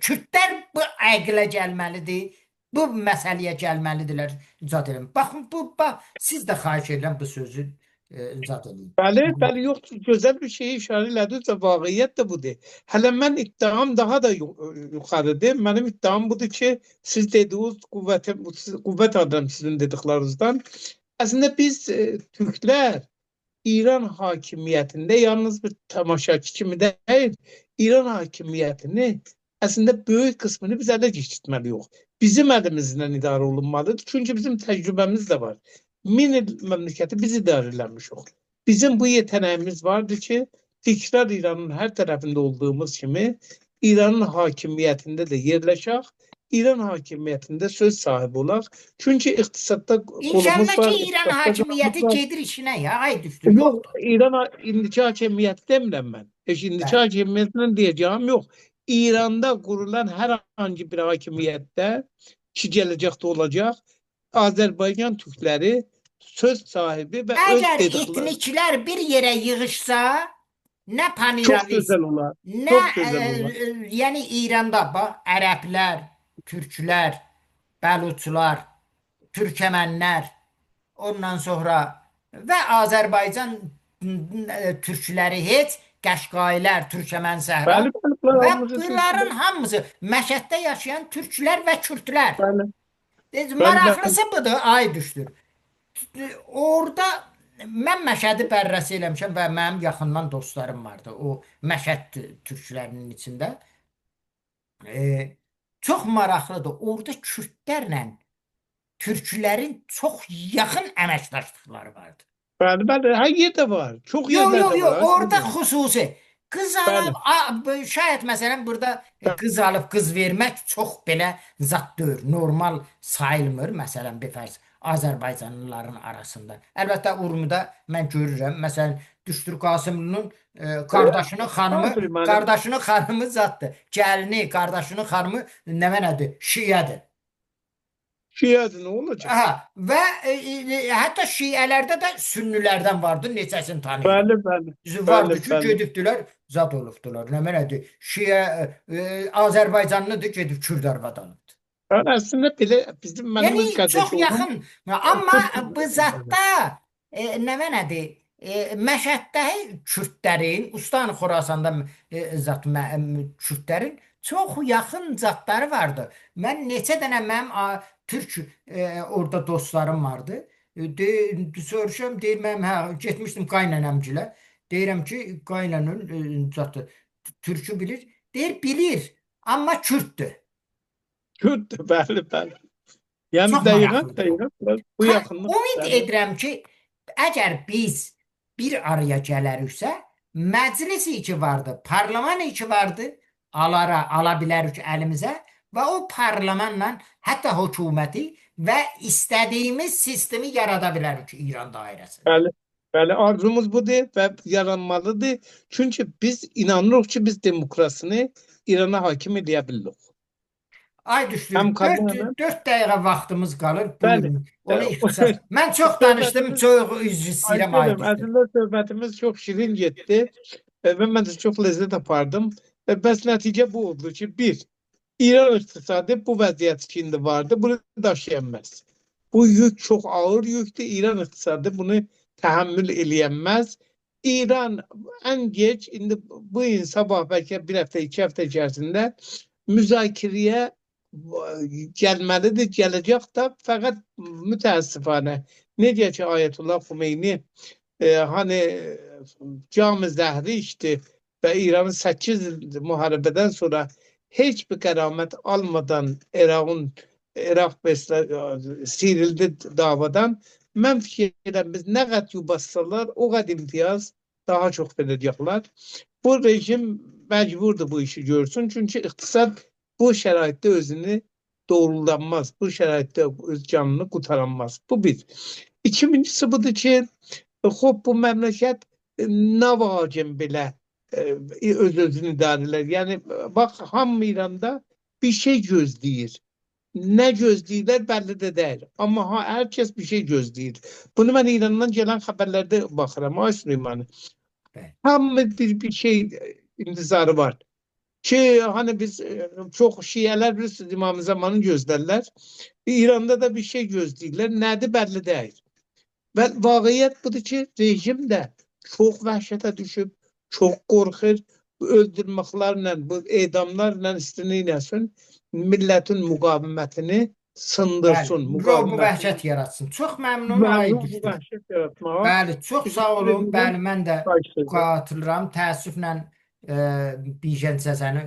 Kürdlər bu əqlə gəlməlidir, bu məsələyə gəlməlidirlər. İcazə edin. Baxın, bu bax, siz də xahiş edirəm bu sözü icazə edin. Bəli, bəli, yox, gözəl bir şeyi işarə elədiniz və vaqiət də budur. Hələ mən iddiam daha da yuxarıdır. Mənim iddiam budur ki, siz dediyiniz qüvvət, qüvvət alıram sizin dediklərinizdən. Əslində biz türklər İran hakimiyyətində yalnız bir tamaşaçı kimi deyil, İran hakimiyyətini əslində böyük qismini biz ələ keçirtməliyik. Bizim əlimizlə idarə olunmalıdır. Çünki bizim təcrübəmiz də var. 1000 il məmləkəti biz idarə eləmişik. Bizim bu yeteneğimiz vardı ki, tekrar İranın hər tərəfində olduğumuz kimi İranın hakimiyyətində də yerləşək, İran hakimiyyətində söz sahibi olaq. Çünki iqtisadda qolumuz İnşallah var, ki İran iqtisadda hakimiyyəti var. gedir işinə ya, ay düşdü. Yox, Yoxdur. İran indiki hakimiyyəti demirəm mən. Heç indiki Bəli. hakimiyyətlə deyəcəyim yox. İranda qurulan hər hansı bir hakimiyyətdə ki gələcəkdə olacaq, Azərbaycan türkləri söz sahibi və öz Əgər dedikləri etniklər bir yerə yığışsa, nə çox paniranist, gözəl olar. nə Çox gözəl olar. yəni İranda bax ərəblər, türklər, bəluçlar, türkəmənlər, ondan sonra və Azərbaycan türkləri heç, Qəşqayilər, Türkəmən Səhra Bəli, bəli, bunlar və hamısı bunların türkdür. hamısı Məşəddə yaşayan türklər və kürdlər. Bəli, bəli, bəli. Maraqlısı budur, ay düşdür. Orada mən Məşədi bərrəsi eləmişəm və mənim yaxından dostlarım vardı o Məşəd türklərinin içində. E, çox maraqlıdır. Orada kürdlərlə türklərin çox yaxın əməkdaşlıqları vardı. Bəli, bəli. Hər yerdə var. Çox Yo yo yerlərdə yo var. Ay orada Süleyman. xüsusi qız Bəli. alıb şayet məsələn burada qız alıb qız vermək çox belə zat deyil, normal sayılmır məsələn bir fərz Azərbaycanlıların arasında. Əlbəttə Urmuda mən görürəm. Məsələn Düşdür Qasımlının qardaşının xanımı, Süleymanım. qardaşının xanımı zatdır. Gəlini, qardaşının xanımı nə mənədir? Şiədir. Şiədir, nə olacaq? Aha, və hətta şiələrdə də sünnilərdən vardı, neçəsini tanıyıram. Bəli, bəli. Vardı Bəli, ki, bəli. gedibdilər, zad olubdular. Nə mənədir? Şiə Azərbaycanlıdır, gedib Kürd arvad alıbdı. Yəni əslində belə bizim mənim Yəni öz çox qardaşım yaxın. Amma bu zətdə nə mənədir? Məşəddəki Kürdlərin, Ustan Xorasanda zat Kürdlərin çox yaxın zatları vardı. Mən neçə dənə mənim türk orada dostlarım vardı. Soruşuram, deyir mənim hə getmişdim qaynanəmgilə. Deyirəm ki, qaynanın zatı türkü bilir. Deyir bilir, amma Kürddür. Kürddür, bəli, bəli. Yəni Çox dəqiqən, maraqlıdır. dəqiqən bu yaxınlıq. Ümid Bəli. edirəm ki, əgər biz bir araya gələriksə, məclis ki vardı, parlaman ki vardı, ala bilərik əlimizə və o parlamanla hətta hökuməti və istədiyimiz sistemi yarada bilərik İran dairəsində. Bəli. Bəli, arzumuz budur və yaranmalıdır. Çünki biz inanırıq ki, biz demokrasini İrana hakim eləyə bilirik. Ay düşdü. Həm kadınla. 4 dəqiqə vaxtımız qalır. Bəli. Buyurun. Onu ixtisas. Mən çox danışdım, Söhbətimiz çox üzr istəyirəm ay Ayşe'm, düşdü. əslində söhbətimiz çox şirin getdi və mən də çox lezzət apardım. Bəs nəticə bu oldu ki, bir, İran iqtisadi bu vəziyyət içində vardı, bunu daşıya bilməz. Bu yük çox ağır yükdür. İran iqtisadi bunu təhammül eləyənməz. İran ən gec indi bu il sabah bəlkə bir həftə, 2 həftə içərisində müzakirəyə gəlməlidir, gələcək də fəqət mütəəssifanə necə ki Ayetullah Xümeyni hani cam zəhri içdi və İranın 8 il müharibədən sonra heç bir qəramət almadan İraq sıyrıldı davadan. Mən fikir edirəm biz nə qədər yubassalar, o qədər imtiyaz daha çox verəcəklər. Bu rejim məcburdur bu işi görsün. Çünki iqtisad bu şəraitdə özünü doğrulanmaz. Bu şəraitdə öz canını qutaranmaz. Bu bir. İkincisi budur ki, xop bu məmləkət nə vacib belə öz özünü idarə elər. Yəni bax hamı İranda bir şey gözləyir. Nə gözləyirlər bəlli də deyil. Amma ha, hər kəs bir şey gözləyir. Bunu mən İrandan gələn xəbərlərdə baxıram. Ay Süleyman. Bəli. Hamı bir şey intizarı var. Ki hani biz çox Şiələr bilirsiniz İmam Zamanı gözlərlər. İranda da bir şey gözləyirlər. Nədir bəlli deyil. Və vaqiət budur ki, rejim də çox vəhşətə düşüb, çox qorxur. Bu öldürməklərlə, bu edamlarla istini millətin müqavimətini sındırsın, Bəli, ruh bu müqavimətini. vəhşət yaratsın. Çox məmnun ay Bəli, bu düşdü. vəhşət yaratmağa. Bəli, çox sağ Təşəkkür olun. edirəm. Bəli, mən də Xahiş edirəm. qatılıram. Təəssüflə Bijan Səsəni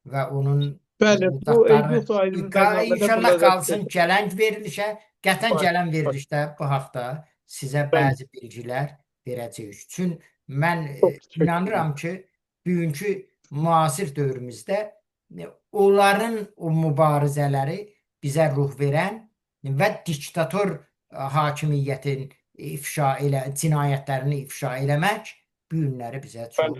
və onun Bəli, bu zatlarını yoxsa ayrı bir bərnamədə inşallah bunlara qalsın gələn verilişə, qətən gələn verilişdə bu haqda sizə bəzi bilgilər verəcəyik. Çünki mən Çox təşəkkür edirəm. inanıram ki, bugünkü müasir dövrümüzdə onların o mübarizələri bizə ruh verən və diktator hakimiyyətin ifşa elə cinayətlərini ifşa eləmək bu günləri bizə çox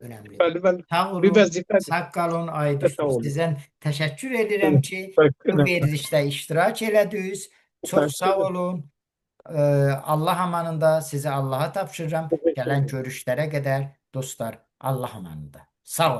önəmlidir. Bəli, bəli. Sağ Bir olun, vəzifədir. sağ qalın, ay Sağ düşdü. olun. Sizdən təşəkkür edirəm ki, Təşəkkür bu edirəm. verilişdə iştirak elədiniz. Çox sağ Təşəkkür olun. Allah amanında sizi Allaha tapşırıram. edirəm. Gələn görüşlərə qədər dostlar, Allah amanında. Sağ olun.